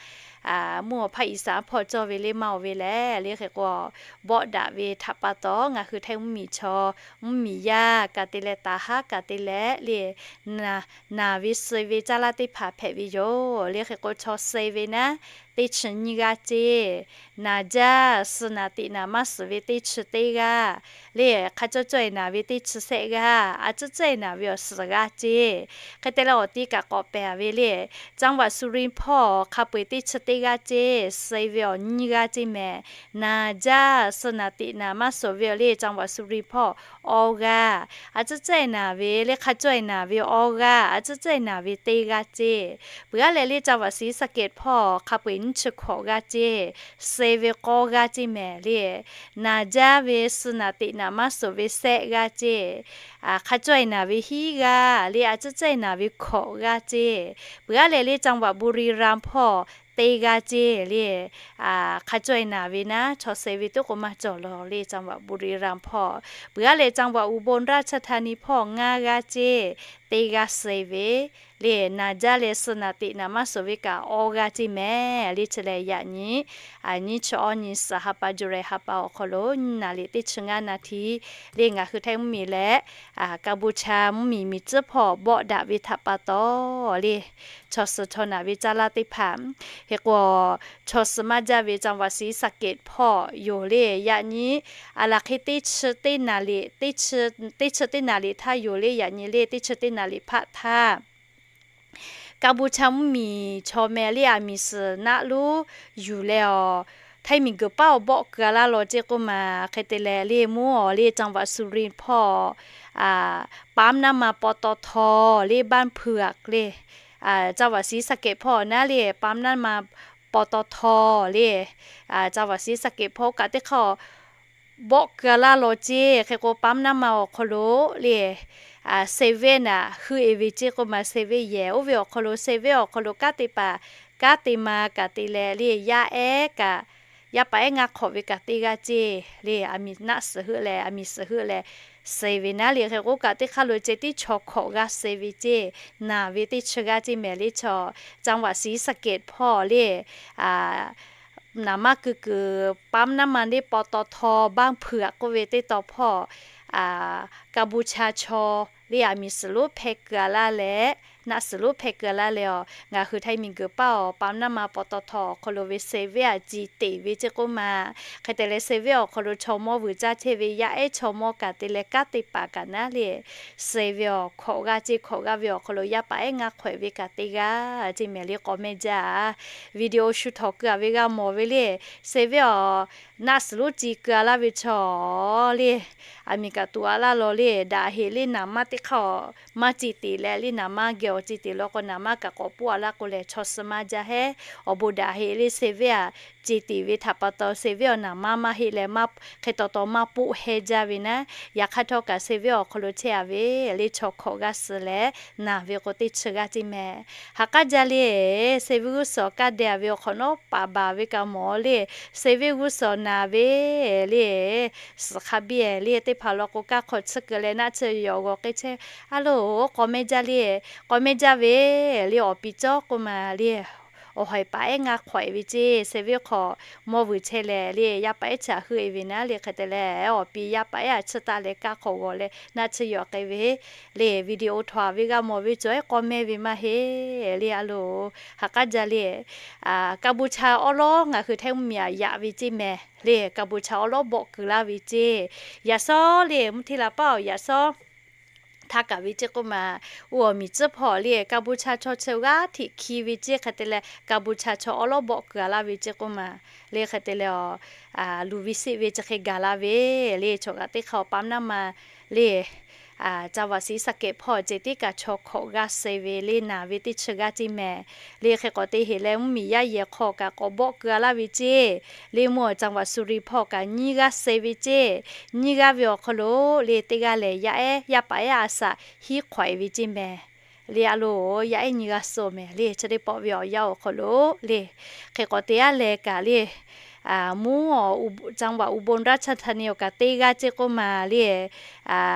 mvuhˇ awˬ hpaˇ อีสาน hpawˇ cawˇ ve le maˇ oˬ ve lehˬ le hk'e k'o, bawˆ daꞈ ve htaꞈ pa taw ngaˬ hui Htaiˇ mvuhˇmiˬ chaw mvuhˇmiˬ yaˇ kaꞈ te leh taˍ haˉ kaꞈ te leh le, naˬ ve suh ve caˇ laˇ teˇ hpaˍ hpehꞈ ve yoˬ le hk'e k'o, chaw suh ve naˉ teˇ chi nyiˇ g'aˇ ceˇ. Naˬ jaˇ, suh naˬ teꞈ naˬ maˇ suhˍ ve teˇ chi teˇ g'aˇ le, hk'a cawˇ cawˇ-e naˬ ve teˇ chi shehˆ g'aˇ, a tcuhˉ tcuhˉ-e naˬ ve awˬ suhˍ g'aˇ ceˇ. Hk'e te leh awˬ ti kaꞈ k'awꞈ pehˍ ve le, จังหวัดสุรินทร์ hpawˇ hk'a peu-eˬ teˇ chi teˇ g'aˇ ceˇ, suh ve awˬ nyiˇ g'aˇ ceˇ mehˍ. Naˬ jaˇ, suh naˬ teꞈ naˬ maˇ suhˍ ve awˬ le จังหวัดสุรินทร์ hpawˇ awˇ g'aˇ, a tcuhˉ tcuhˉ-e naˬ ve le hk'a cawˇ-e naˬ ve awˇ g'aˇ, a tcuhˉ tcuhˉ-e naˬ ve teˇ g'aˇ ceˇ. Peuˬ aˉ leh le จังหวัดศรีสะเกษ hpawˇ hk'a peu-eˬ nyiˇ chi hkawꞈ g'aˇ ceˇ, suh ve k'awˇ g'aˇ ceˇ mehˍ le. Naˬ jaˇ ve suh naˬ teꞈ naˬ maˇ suhˍ ve shehˆ g'aˇ ceˇ. Hk'a cawˇ-e naˬ ve hiˉ g'aˇ le, a tcuhˉ tcuhˉ-e naˬ ve hkawꞈ g'aˇ ceˇ. Peuˬ aˉ leh le จังหวัดบุรีรัมย์ hpawˇ teˇ g'aˇ ceˇ le. Hk'a cawˇ-e naˬ ve naˉ chaw suh ve teˇ k'o maˇ cawˬ lawˬ le จังหวัดบุรีรัมย์ hpawˇ. Peuˬ aˉ leh จังหวัดอุบลราชธานี hpawˇ ngaˇ g'aˇ ceˇ, teˇ g'aˇ suh ve le. Naˬ jaˇ leh suh naˬ teꞈ naˬ maˇ suhˍ ve kaꞈ awˇ g'aˇ ceˇ mehˍ le. Chi lehˬ yaꞈ nyi nyiˇ chi awˇ nyi suhˍ ha pa July ha pa awˬ hk'aw lo nyiˇ naˍ liꞈ teˇ chi ngaˇ naˍ tiˍ le ngaˬ hui Htaiˇ mvuhˇmiˬ leh Kaˍbuˍchaˍ mvuhˇmiˬ miˬ tcuhˉ hpawˇ bawˆ daꞈ ve htaꞈ pa taw le, chaw suh chaw naˬ ve caˇ laˇ teˇ hpaˍ hk'e k'o, chaw suh maˇ jaˇ ve จังหวัดศรีสะเกษ hpawˇ yoˬ le. Yaꞈ nyi aˬ laˬ hk'e teˇ chi teˇ naˍ liꞈ, teˇ chi teˇ naˍ liꞈ htaˇ yoˬ le. Yaꞈ nyi le teˇ chi teˇ naˍ liꞈ hpaˆ htaˇ Kaˍbuˍchaˍ mvuhˇmiˬ chaw meh le aˬ miˍ suhˍ naˆ lonˉ yuˬ leh awˬ, Htaiˇ miˬguiˬ paˉ awˬ bawˆ keu-a laˇ law ceˇ k'oˆ ma. Hk'e te leh le mvuhˇ awˬ le จังหวัดสุรินทร์ hpawˇ ปั๊มน้ำมัน ปตท le บ้านเผือก le, จังหวัดศรีสะเกษ hpawˇ naˉ le ปั๊มน้ำมัน ปตท le, จังหวัดศรีสะเกษ hpawˇ kaꞈ teˇ hk'aˇ bawˆ keu-a laˇ law ceˇ. Hk'e k'o ปั๊มน้ำมัน awˬ hk'aw lo le seven naˬ heuˆ-e ve ceˇ k'oˆ ma. Seven yehˬ oˇ ve awˬ hk'aw lo seven awˬ hk'aw lo kanˉ te paˍ kanˉ te ma kaꞈ te leh le yaˇ ehˉ kaꞈ, yaˇ paˍ ehˉ ngaˇ hk'awꞈ ve kaꞈ teˇ g'aˇ ceˇ le. Aˬ miˍ naˆ suhˍ heuˆ leh aˬ miˍ suhˍ heuˆ leh suh ve naˉ le. Hk'e k'o kaꞈ teˇ hk'aˇ lo ceh tiˉ chaw hkawꞈ g'aˇ suh ve ceˇ, naˬ ve teˇ chi g'aˇ ceˇ mehˍ le. Chaw จังหวัดศรีสะเกษ hpawˇ le น้ำมัน keu kuiˬ ปั๊มน้ำมัน le ปตท บ้านเผือก k'oˆ ve teˇ taw hpawˇ Kaˍbuˍchaˍ chaw le aˬ miˍ suhˍ lonˉ hpeh keu-a laˇ leh, naˆ suhˍ lonˉ hpeh keu-a laˇ leh awˬ, ngaˬ hui Htaiˇ miˬguiˬ paˉ awˬ ปั๊มน้ำมัน ปตท awˬ hk'aw lo ve seven aˬ ci teꞈ ve ceˇ k'oˆ ma. Hk'e te leh seven awˬ hk'aw lo chaw mawˇ vuiˬ caˇ chehˇ ve yaˇ ehˉ chaw mawˇ kaꞈ te leh kanˉ te paˍ kaꞈ naˉ le suh ve awˬ hkawꞈ g'aˇ ceˇ. Hkawꞈ g'aˇ ve awˬ hk'aw lo yaˇ paˍ ehˉ ngaˇ hk'awꞈ ve kaꞈ teˇ g'aˇ ceˇ mehˍ le. K'awꞈ mehˇ jaˇ video shu htawnˍ keu-a ve g'a mawˬ ve le. Seven awˬ naˆ suhˍ lonˉ ci keu-a laˇ ve chaw le, aˬ miˍ kaꞈ tuꞈ-a laˇ law le. Daꞈ heꞈ le naˍ manˇ teˇ hk'aˇ maˇ ci teꞈ leh le naˍ manˇ geh awˬ ci teꞈ law k'o naˍ manˇ kaꞈ k'awꞈ poˆ-a laˇ k'o lehˬ chaw suh maˇ jaˇ hehˉ. Awˬ bon daꞈ heꞈ le seven aˬ ci teꞈ ve htaꞈ pa taw seven awˬ naˍ manˇ maˇ heˆ leh maˇ hk'e taw taw maˇ poˆ heh jaˇ ve naˉ. Yaꞈ hk'aˇ htawˇ kaꞈ seven awˬ hk'aw lo chehˇ-a ve le chaw hkawꞈ g'aˇ suh leh naˬ ve k'o teˇ chi g'aˇ ceˇ mehˍ. Ha k'aˉ jaˇ le seven g'uˇ suhˍ awˬ kaˇ deh-a ve awˬ hk'awꞈ nawˉ paˍ baˬ ve kaꞈ mawˬ le. Seven g'uˇ suhˍ awˬ naˬ ve le suhˍ hk'a biˇ le teˇ hpaˍ law k'o kanˉ hk'aw tsuhˇ keu leh naˆ tsuhˇ yawˬ g'awˬ k'e chehˇ. A loˬ k'awꞈ mehˇ jaˇ le, k'awꞈ mehˇ jaˇ ve le awˬ pi cawˇ k'oˆ ma le. Awˬ hawˬ-e paˍ ehˉ ngaˇ hk'awꞈ-e ve ceˇ seven hk'aw mawˇ vuiˬ chehˇ leh le yaˇ paˍ ehˉ chi htaꞈ heuˆ-e ve naˉ le. Hk'e te leh awˬ pi yaˇ paˍ ehˉ aˬ tsuhˇ taˆ leh kanˉ hk'aw g'awˬ leh naˆ tsuhˇ yawˬ k'e ve le video htawnˍ ve g'a mawˬ ve cawˬ ehˉ k'awꞈ mehˇ ve maˇ heˆ le. A loˬ ha k'aˉ jaˇ le Kaˍbuˍchaˍ awˉ lawˉ ngaˬ hui Htaiˇ mvuhˇmiˬ aꞈ yaꞈ ve ceˇ mehˍ le. Kaˍbuˍchaˍ awˉ lawˉ bawˆ keu laˇ ve ceˇ. Yaꞈ shawˉ le mvuhˇ hteˇ la paˉ awˬ yaꞈ shawˉ htaˇ kaꞈ ve ceˇ k'oˆ ma. Oˇ awˬ miˬ tcuhˉ hpawˇ le Kaˍbuˍchaˍ chaw chi g'aˇ hteꞈ hki ve ceˇ. Hk'e te leh Kaˍbuˍchaˍ chaw awˉ lawˉ bawˆ keu-a laˇ ve ceˇ k'oˆ ma. Le hk'e te leh awˬ luˬ ve seˆ ve chi hk'e gaˬ la ve le chaw kaꞈ teˇ hk'aˇ awˬ ปั๊มน้ำมัน le จังหวัดศรีสะเกษ hpawˇ ceh tiˉ kaꞈ chaw hkawꞈ g'aˇ suh ve le naˬ ve teˇ chi g'aˇ ceˇ mehˍ. Le hk'e k'awꞈ te heꞈ leh mvuhˇmiˬ yaˇ yehˬ hk'aw kaꞈ k'awꞈ bawˆ keu-a laˇ ve ceˇ. Le mvuhˇ awˬ จังหวัดสุรินทร์ hpawˇ kaꞈ nyiˇ g'aˇ suh ve ceˇ. Nyiˇ g'aˇ ve awˬ hk'aw lo le teˇ g'aˇ lehˬ yaˇ ehˉ yaˇ paˍ ehˉ a shaꞈ hiˉ hk'awꞈ-e ve ceˇ mehˍ. Le a loˬ yaˇ ehˉ nyiˇ g'aˇ suh mehˍ le chi teˇ pawˆ ve awˬ yanˇ awˬ hk'aw lo le hk'e k'awꞈ te-a leh kaꞈ le mvuhˇ, จังหวัดอุบลราชธานี awˬ kaꞈ teˇ g'aˇ ceˇ k'oˆ ma le.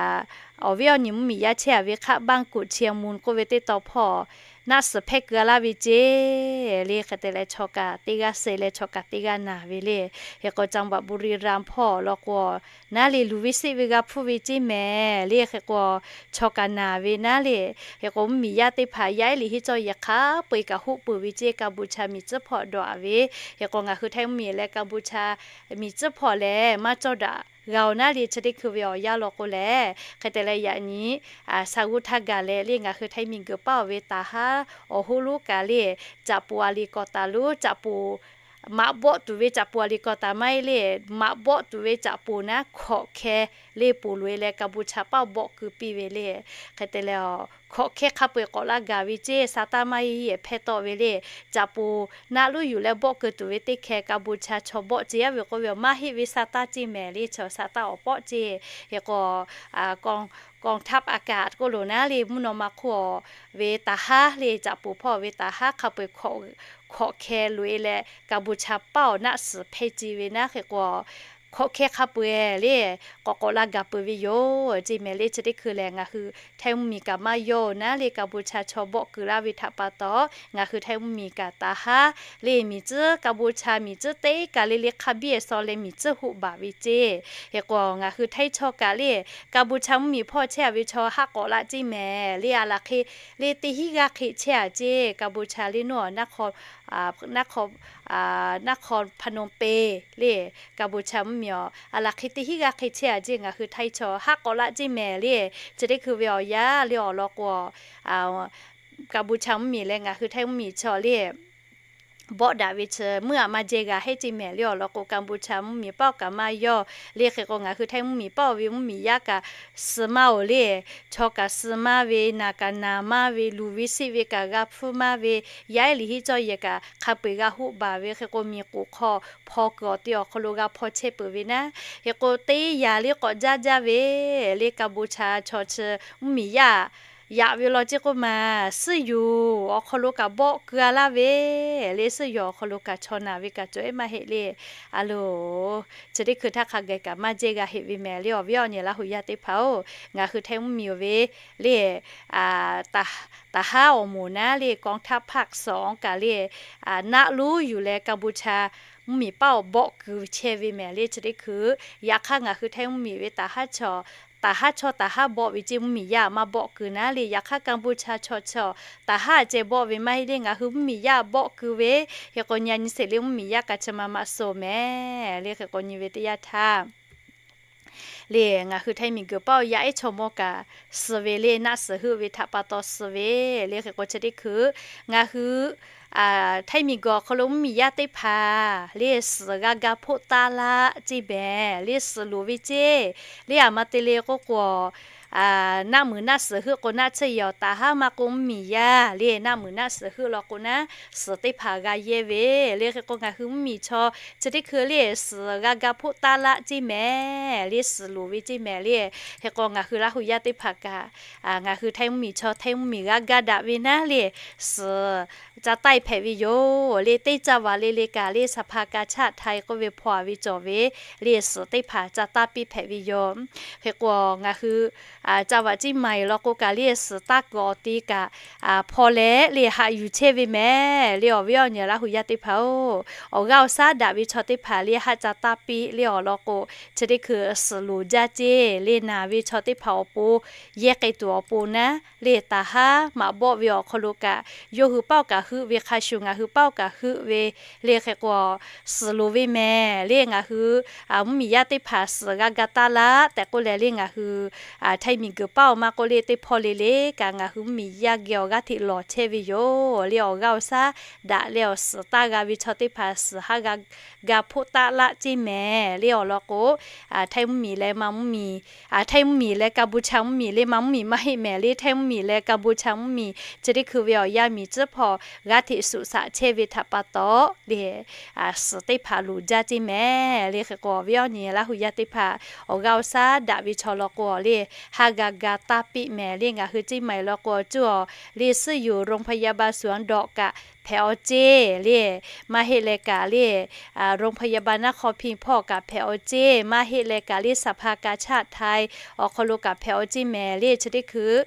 Awˬ viˉ awˬ nyi mvuhˇmiˬ yaˇ chehˇ-a ve บ้านกุดเชียงมูล k'oˆ ve teˇ tawn hpawˇ naˆ suhˍ hpehˇ keu-a laˇ ve ceˇ le. Hk'e te leh chaw kaꞈ teˇ g'aˇ suh leh chaw kaꞈ teˇ g'aˇ naˬ ve le. Hk'e k'o จังหวัดบุรีรัมย์ hpawˇ awˬ lawn k'o, naˉ le luˬ ve siˆ ve g'a hpfuhˇ ve ceˇ mehˍ le. Hk'e k'o chaw kaꞈ naˬ ve naˉ le. Hk'e k'o mvuhˇmiˬ yaˇ teˇ hpaˍ yaˇ ehˉ liꞈ henˇ cawˇ yehˬ hk'a peu-eˬ kaꞈ hoˆ peuˬ ve ceˇ, Kaˍbuˍcha miˬ tcuhˉ hpawˇ dawꞈ-a ve. Hk'e k'o ngaˬ hui Htaiˇ mvuhˇmiˬ leh Kaˍbuˍcha miˬ tcuhˉ hpawˇ lehˬ maˇ cawˇ daꞈ g'a-oˬ naˉ le. Chi teˇ hkui ve awˬ yanˇ lawn k'o lehˬ, hk'e te leh yaꞈ nyi sa g'uˇ htaˇ gaˬ leh le ngaˬ hui Htaiˇ miˬguiˬ paˇ-oˬ ve taˍ haˉ awˬ hoˉ lonˉ kaꞈ le, caꞈ poˍ a liꞈ kawꞈ taˍ lonˉ, caꞈ poˍ maꞈ bawˆ tuˬ ve caꞈ poˍ a liꞈ kawꞈ taˍ maˇ heˆ le, maꞈ bawˆ tuˬ ve caꞈ poˍ naˉ hkawꞈ hkeh le poˬ loꞈ-e leh Kaˍbuˍcha paˇ bawˆ keu piˇ ve le. Hk'e te leh hkawꞈ hkeh hk'a peu-eˬ k'awꞈ la gaˬ ve ceˇ, sa taˇ maˇ heˆ heˆ hpehˇ tawˆ ve le. Caꞈ poˍ naˆ lonˉ yuˬ leh bawˆ keu tuˬ ve teˇ hkeh Kaˍbuˍcha chaw bawˆ ce-a ve k'oˆ ve maˇ heˆ ve sa taˇ ceˇ mehˍ le, chaw sa taˇ awˬ pawˆ ceˇ. Hk'e k'o กองทัพอากาศ k'oˆ loˬ naˉ le, mvuhˇ naw ma hk'oˆ ve taˍ haˉ le, caꞈ poˍ hpawˇ ve taˍ haˉ hk'a peu-eˬ hkawꞈ hkeh loꞈ-e leh Kaˍbuˍcha paˇ awˬ naˆ suhˍ hpehˇ ce ve naˉ. Hk'e k'o hkawꞈ hkeh hk'a peu-eˬ le k'awꞈ k'awꞈ la gaˬ peuˬ ve yoˬ ceˇ mehˍ le. Chi teˇ hkui lehˬ ngaˬ hui Htaiˇ mvuhˇmiˬ kaꞈ maˇ yawˇ-oˬ naˉ le, Kaˍbuˍcha chaw bawˆ keu laˇ ve htaꞈ pa taw ngaˬ hui Htaiˇ mvuhˇmiˬ kaꞈ taˍ haˉ le, miˬ tcuhˉ Kaˍbuˍcha miˬ tcuhˉ teˇ kaˬ le le hk'a biˇ-e saw leh miˬ tcuhˉ hoˆ baˬ ve ceˇ. Hk'e k'o ngaˬ hui Htaiˇ chaw kaꞈ le Kaˍbuˍcha mvuhˇmiˬ hpawˇ chehˇ-a ve chaw haˉ k'awꞈ laˇ ceˇ mehˍ le. A laˬ hk'e le teˇ hinˉ g'aˇ hk'e chehˇ-a ceˇ. Kaˍbuˍcha le naˉ naˉ hk'aw Phnom Penh le, Kaˍbuˍcha mvuhˇmiˬ-oˬ, a laˬ hk'e teˇ hinˉ g'aˇ hk'e chehˇ-a ceˇ. Ngaˬ hui Htaiˇ chaw haˉ k'awꞈ laˇ ceˇ mehˍ le. Chi teˇ hkui ve awˬ yanˇ le awˬ lawn k'o, Kaˍbuˍcha mvuhˇmiˬ leh ngaˬ hui Htaiˇ mvuhˇmiˬ chaw le bawˆ daꞈ ve chi meuˇ aꞈ maˇ jehˇ g'a heˆ ceˇ mehˍ le awˬ lawn k'o, Kaˍbuˍcha mvuhˇmiˬ paˇ-oˬ kaꞈ maˇ yawˇ le. Hk'e k'o ngaˬ hui Htaiˇ mvuhˇmiˬ paˇ-oˬ ve mvuhˇmiˬ yaˇ kaꞈ suh maˇ-oˬ le. Chaw kaꞈ suh maˇ ve, naˬ kaꞈ naˬ maˇ ve, luˬ ve siˆ ve kaꞈ g'a hpfuhˇ maˇ ve, yaˇ ehˉ liꞈ henˇ cawˇ yehˬ kaꞈ hk'a peu-eˬ g'a hoˆ baˬ ve. Hk'e k'o miˬ k'oˍ hk'aw hpaw kuiˬ awˬ te awˬ hk'aw lo g'a hpaw chehˇ peuˬ ve naˉ. Hk'e k'o teˇ yanˇ le k'awꞈ jaˇ jaˇ ve le, Kaˍbuˍcha chaw chi mvuhˇmiˬ yaˇ yaꞈ ve law ceˇ k'oˆ ma, suhˉ yoˬ awˬ hk'aw lo kaꞈ bawˆ keu-a laˇ ve le, suhˉ yoˬ awˬ hk'aw lo kaꞈ chaw naˬ ve kaꞈ cawˬ ehˉ maˇ heˆ le. A loˬ, chi teˇ hkui htaˇ hk'a gaˬ kaꞈ maˇ jehˇ g'a heˆ ve mehˍ le awˬ viˉ awˬ nyi Laˇ huˍ yaˇ teˇ hpaˍ-oˬ. Ngaˬ hui Htaiˇ mvuhˇmiˬ-oˬ ve le, taˍ haˉ awˬ moˍ naˉ le กองทัพภาคสอง kaꞈ le naˆ lonˉ yuˬ leh Kaˍbuˍcha mvuhˇmiˬ paˇ awˬ bawˆ keu chehˇ ve mehˍ le. Chi teˇ hkui yaꞈ hk'aˇ ngaˬ hui Htaiˇ mvuhˇmiˬ ve taˍ haˉ chaw, taˍ haˉ chaw taˍ haˉ bawˆ ve ceˇ, mvuhˇmiˬ yaˇ maˇ bawˆ keu naˉ le. Yaꞈ hk'aˇ Kaˍbuˍcha chaw chaw taˍ haˉ ceh bawˆ ve maˇ heˆ le, ngaˬ hui mvuhˇmiˬ yaˇ bawˆ keu ve. Hk'e k'o nyi nyi sheˍ le mvuhˇmiˬ yaˇ kaꞈ chi ma maꞈ suh mehˍ le. Hk'e k'o nyi ve teˇ yanˇ htaˇ le ngaˬ hui Htaiˇ miˬguiˬ paˇ-oˬ yaˇ ehˉ chaw mawˇ kaꞈ suh ve le, naˆ suhˍ heuˆ ve htaꞈ pa taw suh ve le. Hk'e k'o chi teˇ hkui ngaˬ hui Htaiˇ miˬguiˬ awˬ hk'aw lo mvuhˇmiˬ yaˇ teˇ hpaˍ le suhˍ g'a ga hpoˆ taˉ laˇ ceˇ mehˍ le, suhˍ loˍ ve ceˇ le. Aˬ ma te le k'oˆ k'o, naˆ muiˬ naˆ suhˍ heuˆ k'o naˆ tsuhˇ yehˬ awˬ taˍ haˉ maˇ k'oˆ mvuhˇmiˬ yaˇ le naˆ muiˬ naˆ suhˍ heuˆ law k'o naˉ suhˍ teˇ hpaˍ g'a yehˇ ve le. Hk'e k'o ngaˬ hui mvuhˇmiˬ chaw chi teˇ hkui le suhˍ g'a ga hpoˆ taˉ laˇ ceˇ mehˍ le, suhˍ loˍ ve ceˇ mehˍ le. Hk'e k'o ngaˬ hui Laˇ huˍ yaˇ teˇ hpaˍ kaꞈ ngaˬ hui Htaiˇ mvuhˇmiˬ chaw Htaiˇ mvuhˇmiˬ g'a ga daꞈ ve naˉ le, suhˍ ca taˇ-e hpehꞈ ve yoˬ le. Teˇ caˇ vaˬ le le kaꞈ le สภากาชาดไทย k'oˆ ve hpaw-a ve cawˬ ve le, suhˍ teˇ hpaˍ ca taˇ piˇ hpehꞈ ve yoˬ. Hk'e k'o ngaˬ hui caˇ vaˬ ciˇ ma-eˬ law k'o kaꞈ le suhˍ taˇ kuiˬ awˬ te kaꞈ hpaw leh le haꞈ yuˬ chehˇ ve mehˍ le. Awˬ viˉ awˬ nyi Laˇ huˍ yaˇ teˇ hpaˍ-oˬ, awˬ g'aˇ awˬ shaˉ daꞈ ve chaw teˇ hpaˍ le haˆ ca taˇ piˇ le awˬ lawn k'o, chi teˇ hkui suhˍ loˍ jaˇ ceˇ le. Naˬ ve chaw teˇ hpaˍ awˬ pon yehˇ k'ai tuˬ awˬ pon naˉ le, taˍ haˉ maꞈ bawˆ ve awˬ hk'aw lo kaꞈ yawˇ hui paˇ-oˬ kaꞈ heuˆ ve hk'a shuˍ ngaˬ hui paˇ-oˬ kaꞈ heuˆ ve le. Hk'e k'o suhˍ loˍ ve mehˍ le. Ngaˬ hui mvuhˇmiˬ yaˇ teˇ hpaˍ suhˍ g'a ga taˇ laˇ tehꞈ k'oˆ leh le ngaˬ hui Htaiˇ miˬguiˬ paˇ-oˬ maˇ k'oˆ le teˇ hpawˇ le le kaꞈ ngaˬ hui mvuhˇmiˬ yaˇ geh awˬ g'aˇ hteꞈ lawˬ chehˇ ve yoˬ le. Awˬ g'aˇ awˬ shaˉ daꞈ leh awˬ suhˍ taˇ g'a ve chaw teˇ hpaˍ suhˍ haˆ g'a ga hpoˆ taˉ laˇ ceˇ mehˍ le awˬ lawn k'o, Htaiˇ mvuhˇmiˬ leh ma mvuhˇmiˬ, Htaiˇ mvuhˇmiˬ leh Kaˍbuˍcha mvuhˇmiˬ le ma mvuhˇmiˬ maˇ heˆ mehˍ le. Htaiˇ mvuhˇmiˬ leh Kaˍbuˍcha mvuhˇmiˬ chi teˇ hkui ve awˬ yanˇ miˬ tcuhˉ hpaw g'aˇ hteꞈ suꞈ shaꞈ chehˇ ve htaꞈ pa taw le suhˍ teˇ hpaˍ loˍ jaˇ ceˇ mehˍ le. Hk'e k'o awˬ viˉ awˬ nyi Laˇ huˍ yaˇ teˇ hpaˍ awˬ g'aˇ awˬ shaˉ daꞈ ve chaw law k'o le haˆ g'a ga taˇ piˇ mehˍ le. Ngaˬ hui ciˇ ma-eˬ law k'o cuˇ awˬ le suhˉ yoˬ โรงพยาบาลสวนดอก kaꞈ hpehꞈ awˬ ceˇ le. Maˇ heˆ leh kaꞈ le, โรงพยาบาลนครพิงค์ hpawˇ kaꞈ hpehꞈ awˬ ceˇ. Maˇ heˆ leh kaꞈ le สภากาชาดไทย awˬ hk'aw lo kaꞈ hpehꞈ awˬ ceˇ mehˍ le. Chi teˇ hkui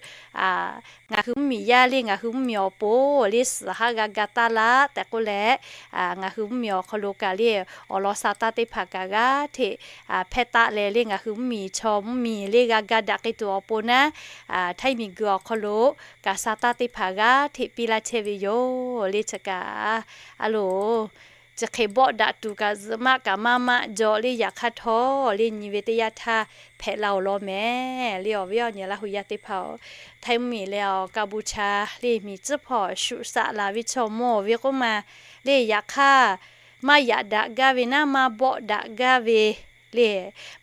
ngaˬ hui mvuhˇmiˬ yaˇ le, ngaˬ hui mvuhˇmiˬ awˬ pon le suhˍ haˉ g'a ga taˇ laˇ tehꞈ k'oˆ leh, ngaˬ hui mvuhˇmiˬ awˬ hk'aw lo kaꞈ le awˬ lawn sa taˇ teˇ hpaˍ kaꞈ g'aˇ hteꞈ hpehˇ taˆ leh le, ngaˬ hui mvuhˇmiˬ chaw mvuhˇmiˬ le g'a ga daꞈ k'ai tuˬ awˬ pon naˉ, htaiˇ miˬguiˬ awˬ hk'aw lo kaꞈ sa taˇ teˇ hpaˍ g'aˇ hteꞈ piˇ laˇ chehˇ ve yoˬ le. Chi kaꞈ a loˬ, chi hk'e bawˆ daꞈ tuˬ kaꞈ zuhꞈ maˆ kaꞈ maˇ maˆ jaw le. Yaꞈ hk'aˇ htawˇ le nyi ve teˇ yanˇ htaˇ hpehꞈ la awˬ lawn mehˍ le. Awˬ viˉ awˬ nyi Laˇ hu yaˇ teˇ hpaˍ-oˬ, htaiˇ mvuhˇmiˬ leh awˬ กัมพูชา le miˬ tcuhˉ hpawˇ shuꞈ shaꞈ laˬ ve chaw mawˬ ve k'oˆ ma le. Yaꞈ hk'aˇ maˇ yaꞈ daꞈ gaˇ ve naˉ, maˇ bawˆ daꞈ gaˇ ve le,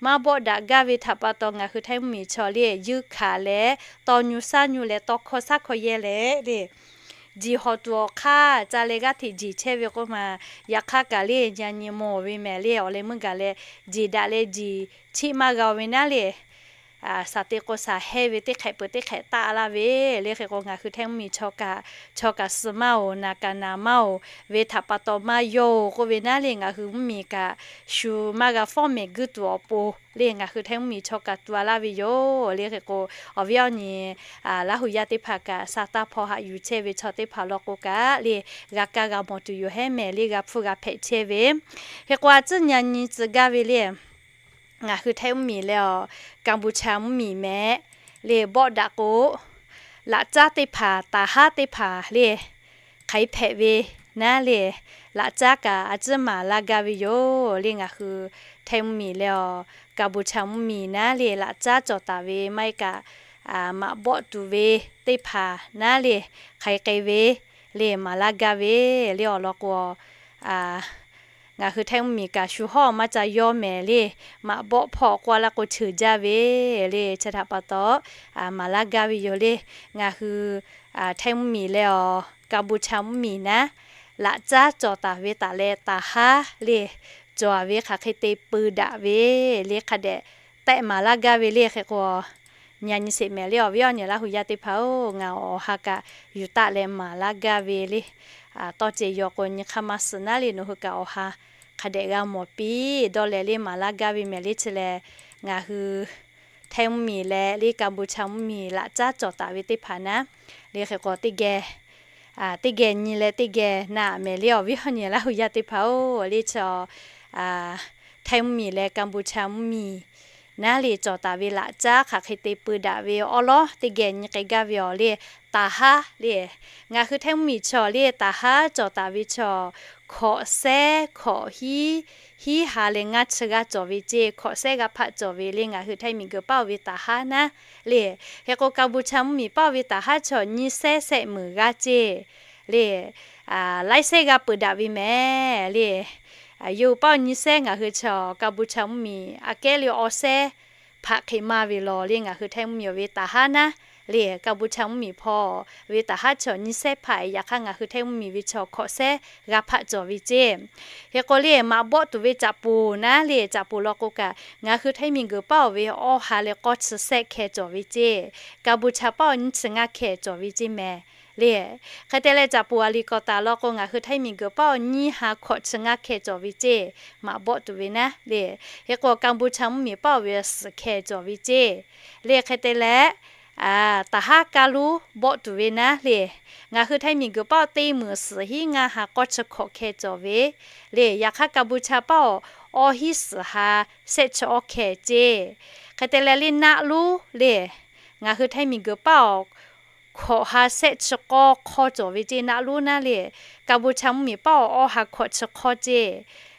maˇ bawˆ daꞈ gaˇ ve htaꞈ pa taw ngaˬ hui htaiˇ mvuhˇmiˬ chaw le yuˇ hkanˍ leh, tawˇ nyu shaˉ nyu leh, tawˇ hkawˇ shaˉ hkawˇ yehˇ leh le, jiˬ hawꞈ tuˬ awˬ hk'aˇ ca leh g'aˇ hteꞈ jiˬ chehˇ ve k'oˆ ma. Yaꞈ hk'aˇ kaꞈ le nyi nyi mawˬ ve mehˍ le. Awˬ leh meuˇ gaˬ leh jiˬ daꞈ leh jiˬ chiˆ maˇ g'a-o ve naˉ le, saˍ te k'o saˍ hehˇ ve teˇ hk'ehꞈ peuˬ teˇ hk'ehꞈ taˆ laˇ ve le. Hk'e k'o ngaˬ hui htaiˇ mvuhˇmiˬ chaw kaꞈ, chaw kaꞈ suh maˇ-oˬ, naˍ kaꞈ naˍ maˇ-oˬ ve htaꞈ pa taw maˇ yawˇ-oˬ k'oˆ ve naˉ le, ngaˬ hui mvuhˇmiˬ kaꞈ shu maˇ g'a fawˉ mehˍ guiˇ tuˬ awˬ pon le, ngaˬ hui htaiˇ mvuhˇmiˬ chaw kaꞈ tu-a laˇ ve yoˬ le. Hk'e k'o awˬ viˉ awˬ nyi Laˇ hu yaˇ teˇ hpaˍ kaꞈ sa taˇ hpawˇ haꞈ yuˬ chehˇ ve chaw teˇ hpaˍ law k'o kaꞈ le, g'a kaˇ g'a mawˬ tuˬ yoˬ hehˉ mehˍ le, g'a hpfuhˇ g'a hpehꞈ chehˇ ve. Hk'e k'o a tcuhˉ nyi nyi tcuh gaˇ ve le, ngaˬ hui htaiˇ mvuhˇmiˬ leh awˬ กัมพูชา mvuhˇmiˬ mehˍ le, bawˆ daꞈ k'o laꞈ caˉ teˇ hpaˍ, taˍ haˉ teˇ hpaˍ le, hk'aˬ hk'e hpehꞈ ve naˉ le, laꞈ caˉ kaꞈ a tcuhˉ maˍ laˇ gaˇ ve yoˬ le. Ngaˬ hui htaiˇ mvuhˇmiˬ leh awˬ กัมพูชา mvuhˇmiˬ naˉ le, laꞈ caˉ cawˬ taˍ ve maˇ heˆ kaꞈ maꞈ bawˆ tuˬ ve teˇ hpaˍ naˉ le, hk'aˬ hk'e k'ai ve le maˍ laˇ gaˇ ve le. Awˬ lawn k'o ngaˬ hui htaiˇ mvuhˇmiˬ kaꞈ shu hawˉ maˇ ca yawˇ mehˍ le, maꞈ bawˆ hpawˇ k'oˆ-a laˇ k'o cheuˬ jaˇ ve le. Chi htaꞈ pa taw maˍ laˇ gaˇ ve yoˬ le. Ngaˬ hui htaiˇ mvuhˇmiˬ leh awˬ กัมพูชา mvuhˇmiˬ naˉ, laꞈ caˉ cawˬ taˍ ve taˍ leh taˍ haˉ le, cawˬ ve hk'aˬ hk'e te peu daꞈ ve le hk'a dehꞈ tehˆ maˍ laˇ gaˇ ve le. Hk'e k'o nyi nyi sheˍ mehˍ le. Awˬ viˉ awˬ nyi Laˇ hu yaˇ teˇ hpaˍ-oˬ, ngaˬ awˬ ha kaꞈ yuˬ taˆ leh maˍ laˇ gaˇ ve le. Tawˇ cehˬ yaw k'o nyi hk'aˇ maˇ suhˍ naˉ le, nawˬ hui kaꞈ awˬ ha hk'a dehꞈ g'a mawˬ piˇ dawˇ leh le maˍ laˇ gaˇ ve mehˍ le. Chi lehˬ ngaˬ hui htaiˇ mvuhˇmiˬ leh le กัมพูชา mvuhˇmiˬ laꞈ caˉ cawˬ taˍ ve teˇ hpaˍ naˉ le. Hk'e k'o teˇ geh teˇ geh nyi leh teˇ geh naꞈ mehˍ le. Awˬ viˉ awˬ nyi Laˇ hu yaˇ teˇ hpaˍ-oˬ, le chi htaiˇ mvuhˇmiˬ leh กัมพูชา mvuhˇmiˬ naˉ le cawˬ taˍ ve laꞈ caˉ hk'aˬ hk'e te peu daꞈ ve awˉ lawˉ teˇ geh nyi k'ai gaˇ ve awˬ le. Taˍ haˉ le, ngaˬ hui htaiˇ mvuhˇmiˬ chaw le taˍ haˉ cawˬ taˍ ve chaw hkawꞈ sehˉ hkawꞈ hiˉ, hiˉ ha leh ngaˇ chi g'aˇ cawˬ ve ceˇ. Hkawꞈ sehˉ g'a hpaˆ cawˬ ve le ngaˬ hui htaiˇ miˬguiˬ paˇ-oˬ ve taˍ haˉ naˉ le. Hk'e k'o กัมพูชา mvuhˇmiˬ paˇ-oˬ ve taˍ haˉ chaw nyiˇ sehˉ sehˆ meunˍ g'aˇ ceˇ le. Laiˉ sehˉ g'a peu daꞈ ve mehˍ le. Yawˇ paˇ-oˬ nyiˇ sehˉ ngaˬ hui chaw กัมพูชา mvuhˇmiˬ aꞈ kehˉ le awˬ sehˉ hpaꞈ hk'e maˇ ve law le. Ngaˬ hui htaiˇ mvuhˇmiˬ ve taˍ haˉ naˉ le กัมพูชา mvuhˇmiˬ hpawˇ ve taˍ haˉ chaw nyiˇ sehˉ hpaꞈ, yaꞈ hk'aˇ ngaˬ hui htaiˇ mvuhˇmiˬ ve chaw hkawꞈ sehˉ g'a hpaˆ cawˬ ve ceˇ. Hk'e k'o le maꞈ bawˆ tuˬ ve caꞈ poˍ naˉ le, caꞈ poˍ law k'o kaꞈ ngaˬ hui htaiˇ miˬguiˬ paˇ-oˬ ve awˇ ha leh k'awˇ chi sehˆ hkeh cawˬ ve ceˇ. กัมพูชา paˇ-oˬ nyiˇ chi ngaˇ hkeh cawˬ ve ceˇ mehˍ le. Hk'e te leh caꞈ poˍ aˬ liꞈ kawꞈ taˍ law k'o ngaˬ hui htaiˇ miˬguiˬ paˇ-oˬ nyiˇ ha hkawꞈ chi ngaˇ hkeh cawˬ ve ceˇ. Maꞈ bawˆ tuˬ ve naˉ le. Hk'e k'o กัมพูชา mvuhˇmiˬ paˇ-oˬ ve suhˍ hkeh cawˬ ve ceˇ le. Hk'e te leh taˍ haˉ kaˇ luˉ bawˆ tuˬ ve naˉ le, ngaˬ hui htaiˇ miˬguiˬ paˇ-oˬ teˇ meunˍ suhˍ hiˉ ngaˇ ha k'awˇ chi hkawꞈ hkeh cawˬ ve le. Yaꞈ hk'aˇ กัมพูชา paˇ-oˬ awˇ hiˉ suhˍ ha sehˆ chi awˇ hkeh ceˇ. Hk'e te leh le naˆ luˉ le, ngaˬ hui htaiˇ miˬguiˬ paˇ-oˬ hkawꞈ ha sehˆ chi k'awˇ hk'awˇ cawˬ ve ceˇ. Naˆ luˉ naˉ le, กัมพูชา mvuhˇmiˬ paˇ-oˬ awˇ ha hkawꞈ chi hk'awˇ ceˇ.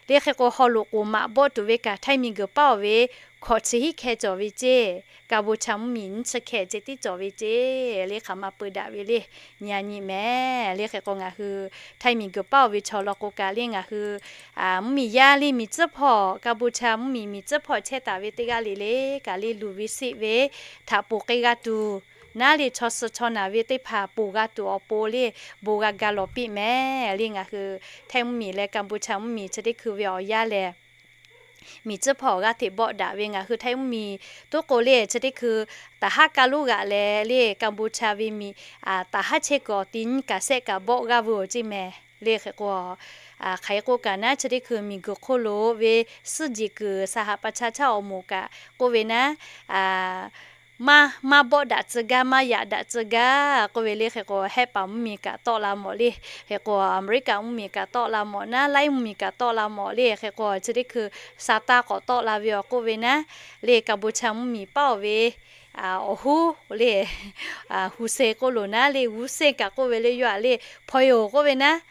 Le hk'e k'o haw loꞈ k'oˍ maꞈ bawˆ tuˬ ve kaꞈ htaiˇ miˬguiˬ paˇ-oˬ ve hkawꞈ chi hiˉ hkeh cawˬ ve ceˇ. กัมพูชา mvuhˇmiˬ nyiˇ chi hkeh ceh tiˉ cawˬ ve ceˇ. Le hk'aˬ ma peu daꞈ ve le nyi nyi mehˍ. Le hk'e k'o ngaˬ hui htaiˇ miˬguiˬ paˇ-oˬ ve chaw law k'o kaꞈ le ngaˬ hui mvuhˇmiˬ yaˇ le miˬ tcuhˉ hpawˇ กัมพูชา mvuhˇmiˬ miˬ tcuhˉ hpawˇ chehˇ taˍ ve teˇ g'aˇ le le kaꞈ le luˬ ve seˆ ve htaꞈ poˬ k'ai g'a tuˬ naˉ le chaw suh chaw naˬ ve teˇ hpaˍ poˬ g'a tuˬ awˬ pon le bon g'a ga lawˬ piˇ mehˍ. Le ngaˬ hui htaiˇ mvuhˇmiˬ leh กัมพูชา mvuhˇmiˬ chi teˇ hkui ve awˬ yanˇ lehˬ miˬ tcuhˉ hpawˇ g'aˇ hteꞈ bawˆ daꞈ ve ngaˬ hui htaiˇ mvuhˇmiˬ tuˉ k'o le chi teˇ hkui taˍ haˉ kaˇ luˉ g'aꞈ leh le กัมพูชา ve miˬ taˍ haˉ chehˇ kuiˬ awˬ ti nyiˇ kaꞈ sehˆ kaꞈ bawˆ g'aˇ veu-oˬ ceˇ mehˍ. Le hk'e k'o, hk'aˬ hk'e k'oˆ kaꞈ naˉ, chi teˇ hkui miˬguiˬ hk'oˆ lo ve suhˉ jeˬ kuiˬ saˍ haˍ pa chaˇ chaˇ awˬ moˍ kaꞈ k'oˆ ve naˉ, maˇ, maˇ bawˆ daꞈ tcuh gaˇ, maˇ yaꞈ daꞈ tcuh gaˇ k'oˆ ve le. Hk'e k'o, Hehˆ paˍ mvuhˇmiˬ kaꞈ tawˆ la mawˬ le. Hk'e k'o, Aˍmeˍriˆkaꞈ mvuhˇmiˬ kaꞈ tawˆ la mawˬ naˉ, Laiˉ mvuhˇmiˬ kaꞈ tawˆ la mawˬ le. Hk'e k'o, chi teˇ hkui Saˍtanˍ k'awꞈ tawˆ la ve awˬ k'oˆ ve naˉ, le Kaˍboˍchaˇ mvuhˇmiˬ paˉ oˬ ve awˬ huˉ le, Hu Se k'oˆ loˬ naˉ, le Hu Se kaꞈ k'oˆ ve le, yawˇ aꞈ le hpaw e oˬ k'oˆ ve naˉ,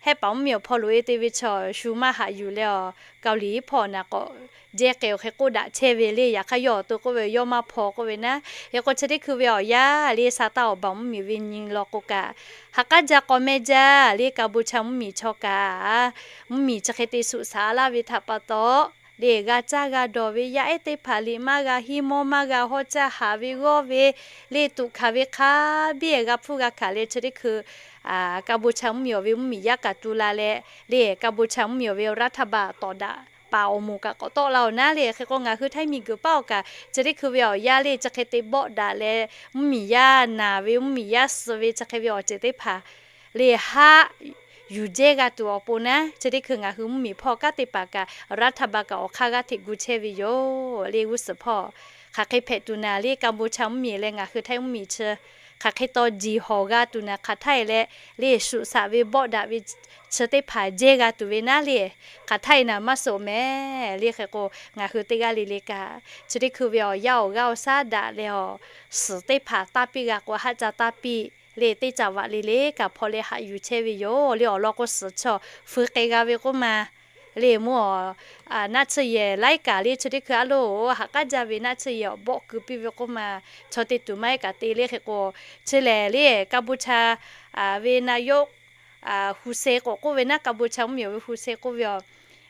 Hehˆ paˍ mvuhˇmiˬ awˬ hpaw loꞈ e te ve chaw shu maˇ haꞈ yuˬ leh awˬ, Kaoˍliˍ hpaw naˍ k'awꞈ jehˇ k'ai awˬ hk'e k'oˆ daꞈ chehˇ ve le. Yaꞈ hk'aˇ yawˇ awˬ to k'oˆ ve, yawˇ maˇ hpaw k'oˆ ve naˉ. Hk'e k'o, chi teˇ hkui ve awˬ yanˇ le Saˍtanˍ awˬ baˬ mvuhˇmiˬ ve nyi law k'o kaꞈ, ha k'aˉ jaˇ k'aw mehˇ jaˇ le Kaˍboˍchaˇ mvuhˇmiˬ chaw kaꞈ, mvuhˇmiˬ chi hk'e te shuꞈ shaꞈ laˇ ve htaꞈ pa taw, le g'a caˇ g'a dawˬ ve yaˇ ehˉ teˇ hpaˍ liꞈ maˇ g'a hiˉ, mawˇ maˇ g'a hawˉ caˇ haˍ ve g'awˇ ve, le tuꞈ hkanˍ ve hk'a biˇ g'a hpfuhˇ g'a hkanˍ leh, chi teˇ hkui Kaˍboˍchaˇ mvuhˇmiˬ awˬ ve mvuhˇmiˬ yaˇ kaꞈ tu la leh, le Kaˍboˍchaˇ mvuhˇmiˬ awˬ ve รัฐบาล tawˍ daꞈ paˍ awˬ moˍ kaꞈ k'awꞈ tawˆ la oˬ naˉ le. Hk'e k'o, ngaˬ hui Htaiˇ miˬguiˬ paˉ awˬ kaꞈ chi teˇ hkui ve awˬ yanˇ le chi hk'e te bawˆ daꞈ leh, mvuhˇmiˬ yaˇ naˬ ve, mvuhˇmiˬ yaˇ suh ve chi hk'e ve awˬ ceuˬ teˇ hpaˍ le haˆ yuˬ jehˇ g'a tuˬ awˬ pon naˉ, chi teˇ hkui ngaˬ hui mvuhˇmiˬ hpawˇ kanˉ teˇ hpaˍ kaꞈ รัฐบาล kaꞈ awˬ hk'aˇ g'aˇ hteꞈ gu chehˇ ve yoˬ le g'uˇ suhˍ hpawˇ. Hk'aˬ hk'e hpehꞈ tuˬ naˍ le Kaˍboˍchaˇ mvuhˇmiˬ leh ngaˬ hui Htaiˇ mvuhˇmiˬ chi hk'aˬ hk'e taw jiˬ hawˬ g'a tuˬ naˍ hk'aˬ htaˇ e leh, le shuꞈ shaꞈ ve bawˆ daꞈ ve chi teˇ hpaˍ jehˇ g'a tuˬ ve naˉ le, hk'aˬ htaˇ e naˍ maˇ suh mehˍ le. Hk'e k'o, ngaˬ hui teˇ g'aˇ le le kaꞈ chi teˇ hkui ve awˬ yanˇ awˬ g'aˇ awˬ shaˉ daꞈ leh awˬ suhˍ teˇ hpaˍ taˇ piˇ g'a k'o, haˆ ca taˇ piˇ le teˇ caꞈ vaꞈ le le kaꞈ hpaw leh haꞈ yuˬ chehˇ ve yoˬ le. Awˬ lawn k'o, suhˍ chaw feu k'ai g'a ve k'oˆ ma le mvuhˇ awˬ naˆ tsuhˇ yehˬ laiˉ kaꞈ le chi teˇ hkui a loˬ haꞈ k'aˉ jaˇ ve naˆ tsuhˇ yehˬ awˬ bawˆ keu piˇ ve k'oˆ ma, chaw te tuˬ maˇ heˆ kaꞈ te le. Hk'e k'o, chi lehˬ le Kaˍboˍchaˇ ve naˬ yoˆ Hu Se k'awꞈ k'oˆ ve naˉ, Kaˍboˍchaˇ mvuhˇmiˬ awˬ ve Hu Se k'oˆ ve aˬ,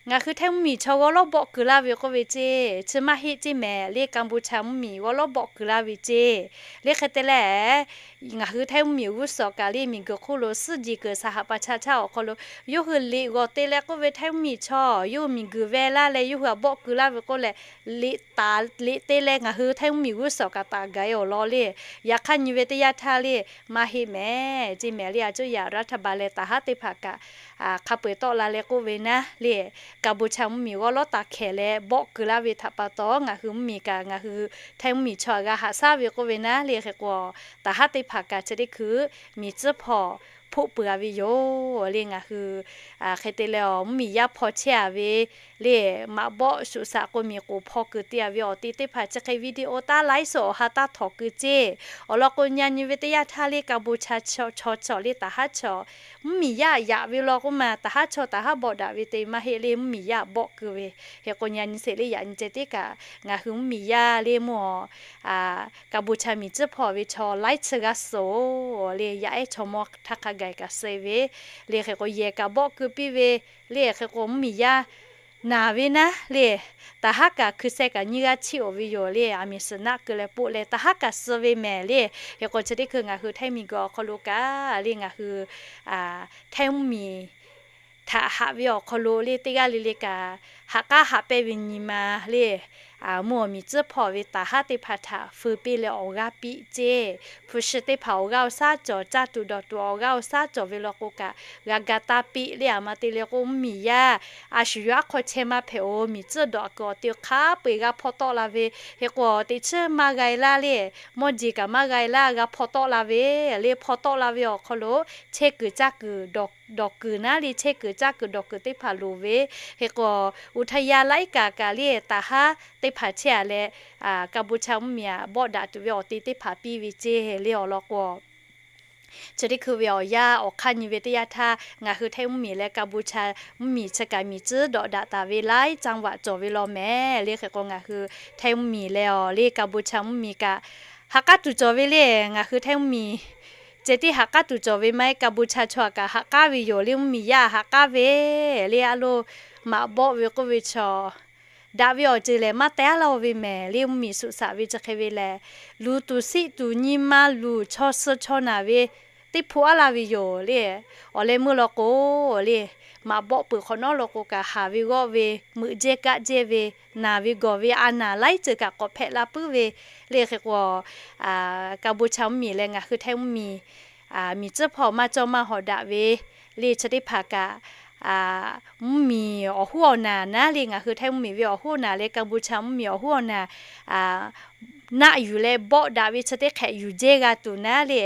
ngaˬ hui Htaiˇ mvuhˇmiˬ chaw g'awˇ lawˉ bawˆ keu laˇ ve k'oˆ ve ceˇ, chi maˇ heˆ ceˇ mehˍ le Kaˍboˍchaˇ mvuhˇmiˬ g'awˇ lawˉ bawˆ keu laˇ ve ceˇ. Le hk'e te leh, ngaˬ hui Htaiˇ mvuhˇmiˬ g'uˇ suhˍ kaꞈ le miˬguiˬ hk'oˆ lo suhˉ jeˬ kuiˬ saˍ haˍ pa chaˇ chaˇ awˬ hk'aw lo, yawˇ hui liꞈ g'awˬ te leh k'oˆ ve Htaiˇ mvuhˇmiˬ chaw yawˇ hui miˬguiˬ veh laˇ leh yawˇ hui aꞈ bawˆ keu laˇ ve k'oˆ leh, liꞈ taˍ liꞈ te leh ngaˬ hui Htaiˇ mvuhˇmiˬ g'uˇ suhˍ kaꞈ taˍ gaˬ e awˬ lawn le. Yaꞈ hk'aˇ nyi ve teˇ yanˇ htaˇ le maˇ heˆ mehˍ ceˇ mehˍ le. A cuˇ yaꞈ รัฐบาล leh taˍ haˉ teˇ hpaˍ kaꞈ hk'a peu eˬ tawˆ la leh k'oˆ ve naˉ le, Kaˍboˍchaˇ mvuhˇmiˬ g'awˇ lawˉ taˍ hkehˍ leh bawˆ keu laˇ ve htaꞈ pa taw ngaˬ hui mvuhˇmiˬ kaꞈ ngaˬ hui Htaiˇ mvuhˇmiˬ chaw g'a haꞈ shaˉ ve k'oˆ ve naˉ le. Hk'e k'o, taˍ haˉ teˇ hpaˍ kaꞈ chi teˇ hkui miˬ tcuhˉ hpawˇ hpoˆ peuˬ a ve yoˬ le. Ngaˬ hui hk'e te leh awˬ mvuhˇmiˬ yaˇ hpaw chehˇ a ve le, maꞈ bawˆ shuꞈ shaꞈ k'o miˬ k'oˍ hpaw kuiˬ te a ve awˬ te teˇ hpaˍ chi hk'e video taˉ laiˉ suhˍ awˬ ha taˇ htawꞈ keu ceˇ. Awˬ lawn k'o, nyi nyi ve teˇ yanˇ htaˇ le Kaˍboˍchaˇ chaw chaw le taˍ haˉ chaw mvuhˇmiˬ yaˇ yaꞈ ve law k'oˆ ma, taˍ haˉ chaw taˍ haˉ bawˆ daꞈ ve te maˇ heˆ le, mvuhˇmiˬ yaˇ bawˆ keu ve. Hk'e k'o, nyi nyi sheˍ le yaꞈ nyi ceh tiˉ kaꞈ ngaˬ hui mvuhˇmiˬ yaˇ le mvuhˇ awˬ Kaˍboˍchaˇ miˬ tcuhˉ hpawˇ ve chaw laiˉ chi g'aˇ suh oˬ le, yaˇ ehˉ chaw mawˇ htaˇ hk'a gaˬ kaꞈ suh ve le. Hk'e k'o, yehˬ kaꞈ bawˆ keu piˇ ve le. Hk'e k'o, mvuhˇmiˬ yaˇ naˬ ve naˉ le, taˍ haˉ kaꞈ hkui sheh kaꞈ nyiˇ g'aˇ chiˇ oˬ ve yoˬ le. Aˬ miˍ suhˍ naˆ keu leh poˆ leh taˍ haˉ kaꞈ suh ve mehˍ le. Hk'e k'o, chi teˇ hkui ngaˬ hui Htaiˇ miˬguiˬ awˬ hk'aw lo kaꞈ le ngaˬ hui Htaiˇ mvuhˇmiˬ htaꞈ haꞈ ve awˬ hk'aw lo le teˇ g'aˇ le le kaꞈ haꞈ k'aˉ haꞈ pehnˇ ve nyi ma le, mvuhˇ awˬ miˬ tcuhˉ hpawˇ ve taˍ haˉ teˇ hpaˍ htaꞈ feu piˇ leh awˬ g'aˇ piˇ ceˇ. Hpu shi teˇ hpaˍ awˬ g'aˇ awˬ shaˉ cawˬ, caˇ tuˬ dawˬ tuˬ awˬ g'aˇ awˬ shaˉ cawˬ ve law k'o kaꞈ g'a ga taˇ piˇ le. Aˬ ma te leh k'o, mvuhˇmiˬ yaˇ a shu yawˇ aˉ hk'aw chehˇ maˇ hpehꞈ oˬ, miˬ tcuhˉ dawꞈ a kuiˬ awˬ te hk'a peu eˬ g'a hpaw tawˆ la ve. Hk'e k'o, teꞈ chiˉ maˇ g'a e laˇ le, mawˇ jeˬ kaꞈ maˇ g'a e laˇ, g'a hpaw tawˆ la ve le. Hpaw tawˆ la ve awˬ hk'aw lo chehˇ kuiˬ caˇ kuiˬ dawˬ kuiˬ naˉ le, chehˇ kuiˬ caˇ kuiˬ dawˬ kuiˬ teˇ hpaˍ loˍ ve. Hk'e k'o, uˍ htaˇ yaˇ laiˉ kaꞈ kaꞈ le taˍ haˉ teˇ hpaˍ chehˇ a leh, Kaˍboˍchaˇ mvuhˇmiˬ aꞈ bawˆ daꞈ tuˬ ve awˬ te teˇ hpaˍ piˇ ve ceˇ le. Awˬ lawn k'o, chi teˇ hkui ve awˬ yanˇ awˬ hk'aˇ nyi ve teˇ yanˇ htaˇ ngaˬ hui Htaiˇ mvuhˇmiˬ leh Kaˍboˍchaˇ mvuhˇmiˬ chi kaꞈ miˬ tcuhˉ dawꞈ daꞈ taˍ ve laiˉ caˇ vaꞈ cawˬ ve law mehˍ le. Hk'e k'o, ngaˬ hui Htaiˇ mvuhˇmiˬ leh awˬ le Kaˍboˍchaˇ mvuhˇmiˬ kaꞈ haꞈ k'aˉ tuˬ cawˬ ve le. Ngaˬ hui Htaiˇ mvuhˇmiˬ ceh tiˉ haꞈ k'aˉ tuˬ cawˬ ve maˇ heˆ, Kaˍboˍchaˇ chaw kaꞈ haꞈ k'aˉ ve yoˬ le. Mvuhˇmiˬ yaˇ haꞈ k'aˉ ve le, a loˬ maꞈ bawˆ ve k'oˆ ve chaw daꞈ ve awˬ ceuˬ lehˬ maˇ teh aˉ laˇ oˬ ve mehˍ le. Mvuhˇmiˬ shuꞈ shaꞈ ve chi hk'e ve lehˬ, luˬ tuˬ siˆ tuˬ nyi ma luˬ chaw suh chaw naˬ ve teˇ hpu aˉ laˇ ve yoˬ le. Awˬ leh meuˇ law k'o le, maꞈ bawˆ peuˬ hk'awꞈ nawˉ law k'o kaꞈ haˍ ve g'awˆ ve, meuꞈ jehˇ kaˆ jehˇ ve, naˬ ve gawˬ ve a naˬ laiˉ ceuˬ kaꞈ k'awꞈ hpehꞈ la puiˉ ve le. Hk'e k'o, Kaˍboˍchaˇ mvuhˇmiˬ leh ngaˬ hui Htaiˇ mvuhˇmiˬ miˬ tcuhˉ hpawˇ maˇ cawˇ maˇ hawˍ daꞈ ve le chi teˇ hpaˍ kaꞈ, mvuhˇmiˬ awˬ hoˉ awˬ naˬ naˉ le, ngaˬ hui Htaiˇ mvuhˇmiˬ ve awˬ hoˉ awˬ naˬ leh Kaˍbuˍchaˍ mvuhˇmiˬ awˬ hoˉ awˬ naˬ naˆ yuˬ leh bawˆ daꞈ ve chi teˇ hk'ehꞈ yuˬ jehˇ g'a tuˬ naˉ le.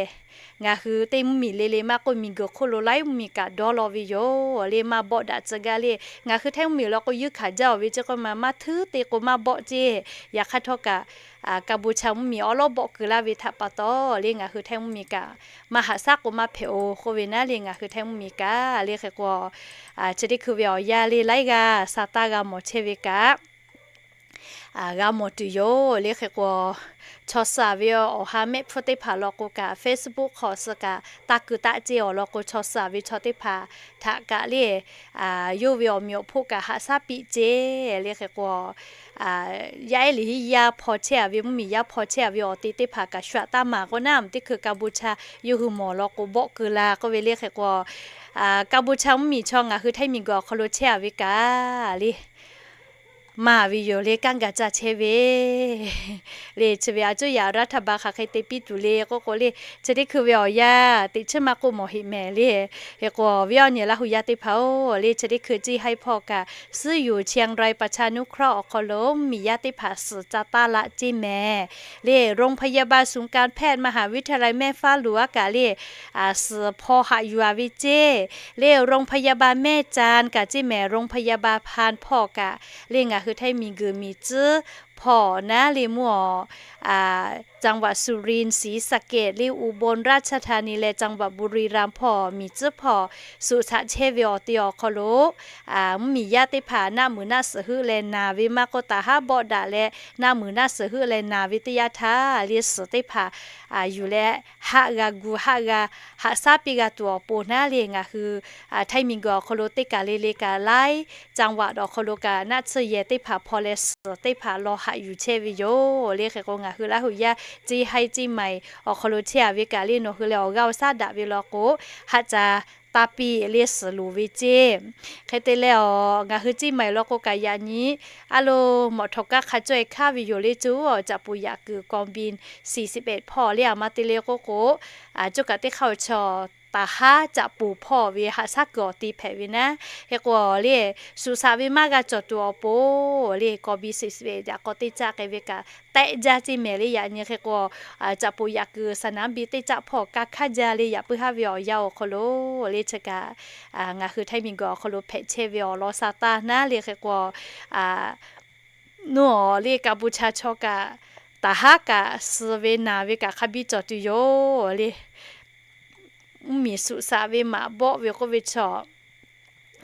Ngaˬ hui teˇ mvuhˇmiˬ le le maˇ k'oˆ, miˬguiˬ hk'oˆ lo laiˉ mvuhˇmiˬ kaꞈ dawˇ law ve yoˬ le. Maˇ bawˆ daꞈ tcuh gaˇ le. Ngaˬ hui Htaiˇ mvuhˇmiˬ law k'o, yuˇ hkanˍ jaˇ-oˬ ve ceˇ k'oˆ ma, maˇ htuˉ te k'o maˇ bawˆ ceˇ. Yaꞈ hk'aˇ htawˇ kaꞈ, Kaˍbuˍchaˍ mvuhˇmiˬ awˉ lawˉ bawˆ keu laˇ ve htaꞈ pa taw le, ngaˬ hui Htaiˇ mvuhˇmiˬ kaꞈ maˇ haꞈ shaˉ k'o maˇ hpehꞈ-oˬ k'oˆ ve naˉ le, ngaˬ hui Htaiˇ mvuhˇmiˬ kaꞈ le. Hk'e k'o, chi teˇ hkui ve awˬ yanˇ le laiˉ g'aˇ sa taˇ g'a mawˬ chehˇ ve kaꞈ g'a mawˬ tuˬ yoˬ le. Hk'e k'o, chaw suh-a ve awˬ ha mehˆ hpfuhˇ teˇ hpaˍ law k'o kaꞈ, Facebook hk'aw suh kaꞈ taˇ keu taˆ ceˇ. Awˬ lawn k'o, chaw suh-a ve chaw teˇ hpaˍ htaꞈ kaꞈ le, yawˇ ve awˬ meꞈ awˬ hpoˆ kaꞈ haꞈ shaˉ piˇ ceˇ le. Hk'e k'o, yaˇ ehˉ liꞈ hiˉ yaˇ hpaw chehˇ-a ve, mvuhˇmiˬ yaˇ hpaw chehˇ-a ve awˬ te teˇ hpaˍ kaꞈ shu-aꞈ taˇ maˍ k'o naˉ, teˇ hkui Kaˍbuˍchaˍ yawˇ hui mawˬ law k'o bawˆ keu la k'oˆ ve le. Hk'e k'o, Kaˍbuˍchaˍ mvuhˇmiˬ chaw ngaˬ hui Htaiˇ miˬguiˬ awˬ hk'aw lo chehˇ-a ve kaꞈ le, maˇ ve yoˬ le, kanˉ ga caˇ chehˇ ve le. Chi ve a cuˇ yaꞈ รัฐบาล hk'aˬ hk'e te piˇ tuˬ le k'oˆ k'o le, chi teˇ hkui ve awˬ yanˇ teꞈ chiˉ maˇ k'oˆ mawˬ heꞈ mehˍ le. Hk'e k'o, awˬ viˉ awˬ nyi Laˇ hu yaˇ teˇ hpaˍ-oˬ le, chi teˇ hkui Ciˇ haiˇ hpawˇ kaꞈ suhˉ yoˬ เชียงรายประชานุเคราะห์ awˬ hk'aw lo mvuhˇmiˬ yaˇ teˇ hpaˍ suhˍ ca taˇ laꞈ ceˇ mehˍ le. โรงพยาบาลศูนย์การแพทย์มหาวิทยาลัยแม่ฟ้าหลวง kaꞈ le, suhˍ hpaw haꞈ yuˬ-a ve ceˇ le. โรงพยาบาลแม่จันทน์ kaꞈ ceˇ mehˍ, โรงพยาบาลพาน hpawˇ kaꞈ le, ngaˬ hui Htaiˇ miˬguiˬ miˬ tcuhˉ hpawˇ naˉ le mvuhˇ-oˬ, จังหวัดสุรินทร์ ศรีสะเกษ le, อุบลราชธานี leh จังหวัดบุรีรัมย์ hpawˇ miˬ tcuhˉ hpawˇ suhˍ shaꞈ chehˇ ve awˬ te awˬ hk'aw lo mvuhˇmiˬ yaˇ teˇ hpaˍ naˆ muiˬ naˆ suhˍ heuˆ leh naˬ ve maˇ k'oˆ, taˍ haˉ bawˆ daꞈ leh naˆ muiˬ naˆ suhˍ heuˆ leh naˬ ve teˇ yanˇ htaˇ le, suhˍ teˇ hpaˍ yuˬ leh haˆ g'a gu haˆ g'a haꞈ shaˉ piˇ g'a tuˬ awˬ pon naˉ le, ngaˬ hui Htaiˇ miˬguiˬ awˬ hk'aw lo teˇ kaˬ le le kaꞈ laiˉ จังหวัด awˬ hk'aw lo kaꞈ naˆ tsuhˇ yehˬ teˇ hpaˍ hpawˇ leh suhˍ teˇ hpaˍ law haꞈ yuˬ chehˇ ve yoˬ le. Hk'e k'o, ngaˬ hui Laˇ hu yaˇ Ciˇ haiˇ Ciˇ maiˍ awˬ hk'aw lo chehˇ-a ve kaꞈ le, nawˬ hui leh awˬ g'aˇ awˬ shaˉ daꞈ ve law k'o, haˆ ca taˇ piˇ le suhˍ loˍ ve ceˇ. Hk'e te leh, ngaˬ hui Ciˇ maiˍ law k'o kaꞈ yaꞈ nyi a lo mawꞈ htawꞈ kaˇ hk'a caweh hkanˇ ve yoˬ le. Cuˇ awˬ caꞈ poˍ yaꞈ kuiˬ กองบิน สี่สิบเอ็ด hpawˇ le, a ma te le k'oˆ k'o, coˇ kaꞈ teˇ hk'aˇ awˬ chaw taˍ haˉ caꞈ poˍ hpawˇ ve haꞈ shaˉ kuiˬ awˬ te hpehꞈ ve naˉ. Hk'e k'o le, suhˍ shaꞈ ve maˇ g'a cawˬ tuˬ awˬ pon le, กองบิน สี่สิบเอ็ด yaꞈ k'aw teˇ caˆ k'ai ve kaꞈ tehˆ jaˇ ceˇ mehˍ le. Yaꞈ nyi hk'e k'o, caꞈ poˍ yaꞈ kuiˬ สนามบิน teˇ caˆ hpawˇ ka hkanˇ jaˇ le. Yaꞈ puiˉ haˉ ve awˬ yanˇ awˬ hk'aw lo le, chi kaꞈ ngaˬ hui Htaiˇ miˬguiˬ awˬ hk'aw lo hpehꞈ chehˇ ve awˬ lawn sa taˇ naˉ le. Hk'e k'o, nuˇ awˬ le Kaˍbuˍchaˍ chaw kaꞈ taˍ haˉ kaꞈ suh ve naˬ ve kaꞈ hk'a biˇ cawˬ tuˬ yoˬ le. Mvuhˇmiˬ suhˍ shaꞈ ve maꞈ bawˆ ve k'oˆ ve chaw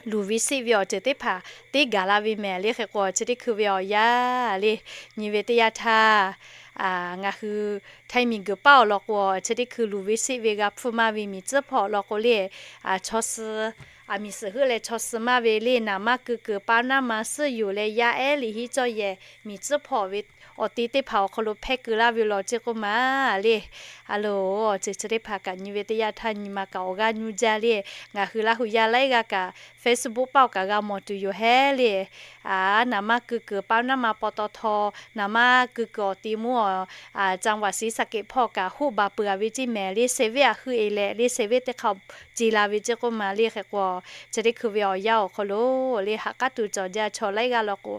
luˬ ve seˆ ve awˬ ceuˬ teˇ hpaˍ teˇ gaˬ la ve mehˍ le. Hk'e k'o, chi teˇ hkui ve awˬ yanˇ le, nyi ve teˇ yanˇ htaˇ ngaˬ hui Htaiˇ miˬguiˬ paˉ awˬ lawn k'o, chi teˇ hkui luˬ ve seˆ ve g'a hpfuhˇ maˇ ve miˬ tcuhˉ hpawˇ lawn k'o le, chaw suh a miˬ suhˍ heuˆ leh chaw suh maˇ ve le, naˍ maˇ keu kuiˬ paˉ naˉ ma suhˉ yoˬ leh yaˇ ehˉ liꞈ hiˉ cawˇ yehˬ miˬ tcuhˉ hpawˇ ve awˬ te teˇ hpaˍ awˬ hk'aw lo hpehˇ keu laˇ ve law ceˇ k'oˆ ma le. A lo, awˬ ceuˬ chi teˇ hpaˍ kaꞈ nyi ve teˇ yanˇ htaˇ nyi ma kaꞈ awˬ g'aˇ nuˇ jaˇ le. Ngaˬ hui Laˇ hu yaˇ laiˉ g'aˇ kaꞈ Facebook paˉ awˬ kaꞈ g'a mawˬ tuˬ yoˬ hehˉ le. Naˍ maˇ keu kuiˬ paˉ naˉ ma paw taw htaw, naˍ maˇ keu kuiˬ awˬ te mvuhˇ จังหวัดศรีสะเกษ hpawˇ kaꞈ hoˆ baˬ peuˬ-a ve ceˇ mehˍ le. Seˍ venˇ a hui e leh le, seˍ venˇ teˇ hk'aw ce la ve ceˇ k'oˆ ma le. Hk'e k'o, chi teˇ hkui ve awˬ yanˇ awˬ hk'aw lo le, ha k'aˉ tuˬ cawˬ jaˇ chaw laiˉ g'aˇ law k'o,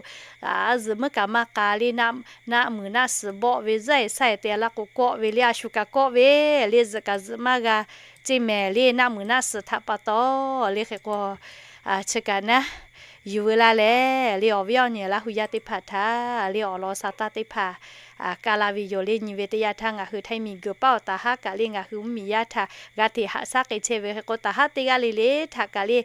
zuhꞈ muiˉ kaꞈ maˇ k'a le, naˆ muiˬ naˆ suhˍ bawˆ ve zuhˆ e sha e te la k'o kawˆ ve le, a shu kaꞈ kawˆ ve le, zuhꞈ kaꞈ zuhꞈ maˇ g'a ceˇ mehˍ le. Naˆ muiˬ naˆ suhˍ htaꞈ pa taw le. Hk'e k'o, chi kaꞈ naˉ yuˬ veu laˇ leh le, awˬ viˉ awˬ nyi Laˇ hu yaˇ teˇ hpaˍ htaꞈ le awˬ lawn sa taˇ teˇ hpaˍ ka la ve yoˬ le. Nyi ve teˇ yanˇ htaˇ ngaˬ hui Htaiˇ miˬguiˬ paˉ awˬ taˍ haˉ kaꞈ le, ngaˬ hui mvuhˇmiˬ yaˇ htaꞈ g'a hteꞈ haꞈ shaˉ k'ai chehˇ ve. Hk'e k'o, taˍ haˉ teˇ g'aˇ le le htaꞈ kaꞈ le,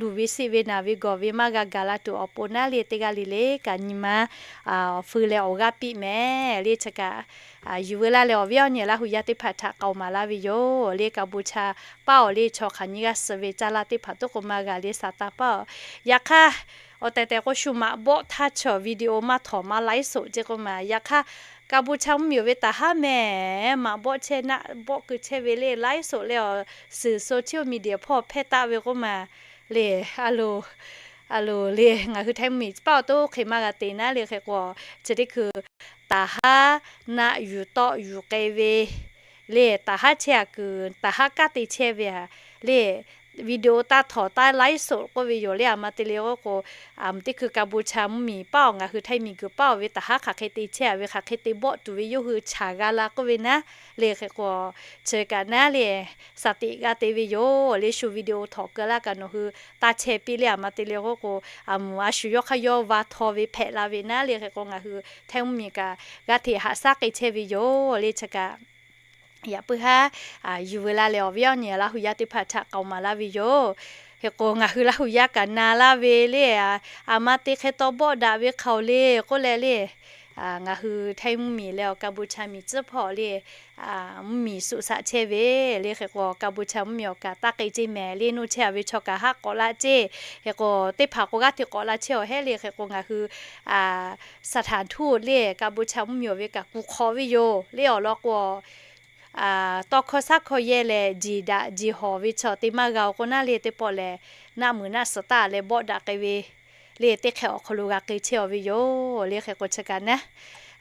luˬ ve seˆ ve naˬ ve gawˬ ve maˇ g'a gaˬ la tuˬ awˬ pon naˉ le, teˇ g'aˇ le le kaꞈ nyi ma awˬ feu leh awˬ g'aˇ piˇ mehˍ le. Chi kaꞈ yuˬ veu laˇ leh, awˬ viˉ awˬ nyi Laˇ hu yaˇ teˇ hpaˍ htaꞈ k'aoˍ maˍ laˇ ve yoˬ le. Kaˍbuˍchaˍ paˉ awˬ le chaw hk'aˬ nyi g'aˇ suh ve caˇ laˇ teˇ hpaˍ toˉ k'o maˇ g'a le, sa taˇ paˉ-oˬ. Yaꞈ hk'aˇ, awˬ tehˬ tehˬ k'o shu maꞈ bawˆ htaˇ chaw video maˇ htawˍ maˇ laiˉ soꞈ ceˇ k'oˆ ma. Yaꞈ hk'aˇ, Kaˍbuˍchaˍ mvuhˇmiˬ ve taˍ haˉ mehˍ maꞈ bawˆ chehˇ naˆ bawˆ keu chehˇ ve le, laiˉ soꞈ leh awˬ suhˍ social media hpawˇ hpehˇ taˆ ve k'oˆ ma le. A lo, a lo le, ngaˬ hui Htaiˇ mvuhˇmiˬ paˉ awˬ to hk'e maˇ g'a te naˉ le. Hk'e k'o, chi teˇ hkui taˍ haˉ naˆ yuˬ tawˆ yuˬ k'ai ve le, taˍ haˉ chehˇ-a kuiˬ, taˍ haˉ kanˉ te chehˇ ve le, video taˇ htawnˍ taˇ ไลฟ์สด k'oˆ ve yoˬ le. Aˬ ma te le k'oˆ k'o, teˇ hkui Kaˍbonˍ cha mvuhˇmiˬ paˇ awˬ ngaˬ hui Htaiˇ miˬ guiˬ paˇ awˬ ve taˍ haˉ hk'aˬ hk'e te chehˇ a ve hk'aˬ hk'e te bawˆ tuˬ ve yawˇ hui chaˬ g'a la k'oˆ ve naˉ le. Hk'e k'o, chi kaꞈ naˉ le, shaˍ tiꞈ g'a te ve yoˬ le. Shu video htawnˍ keu laˇ kaꞈ nawˬ hui taˇ chehˇ piˇ le. Aˬ ma te le k'oˆ k'o, aˬ mvuhˬ a shu yawˇ hk'aˇ yawˇ va htaw ve hpehꞈ la ve naˉ le. Hk'e k'o, ngaˬ hui Htaiˇ mvuhˇmiˬ kaꞈ g'aˇ hteꞈ haꞈ shaˉ k'ai chehˇ ve yoˬ le. Chi kaꞈ yaꞈ puiˉ haˉ, yuˬ veu laˇ leh awˬ viˉ awˬ nyi Laˇ hu yaˇ teˇ hpaˍ htaꞈ k'aoˍ maˍ laˇ ve yoˬ. Hk'e k'o, ngaˬ hui Laˇ hu yaˇ kaꞈ na laˇ ve le, aˬ ma te hk'e taw bawˆ daꞈ ve hk'aˬ oˬ le k'oˆ leh le, ngaˬ hui Htaiˇ mvuhˇmiˬ leh awˬ Kaˍbonˍ cha miˬ tcuhˉ hpawˇ le, mvuhˇmiˬ suꞈ shaꞈ chehˇ ve le. Hk'e k'o, Kaˍbonˍ cha mvuhˇmiˬ awˬ kaꞈ taˇ k'e ceˇ mehˍ le, nuˇ chehˇ a ve chaw kaꞈ haˉ k'awꞈ laˇ ceˇ. Hk'e k'o, teˇ hpaˍ k'o g'aˇ hteꞈ k'awꞈ la chehˇ awˬ hehˉ le. Hk'e k'o, ngaˬ hui สถานทูต le, Kaˍbonˍ cha mvuhˇmiˬ awˬ ve kaꞈ kuˬ hk'awꞈ ve yoˬ le. Awˬ lawn k'o, tawˇ hkawˇ shaˉ hkawˇ yehˇ leh jeˬ daꞈ jeˬ hawˍ ve chaw te maˇ g'a oˬ k'o naˉ le, teˇ pawˆ lehˬ naˆ muiˬ naˆ suhˍ taˇ leh bawˆ daꞈ k'ai ve le, teˇ hk'e awˬ hk'aw lo g'a k'e chehˇ a ve yoˬ le. Hk'e k'o, chi kaꞈ naˉ,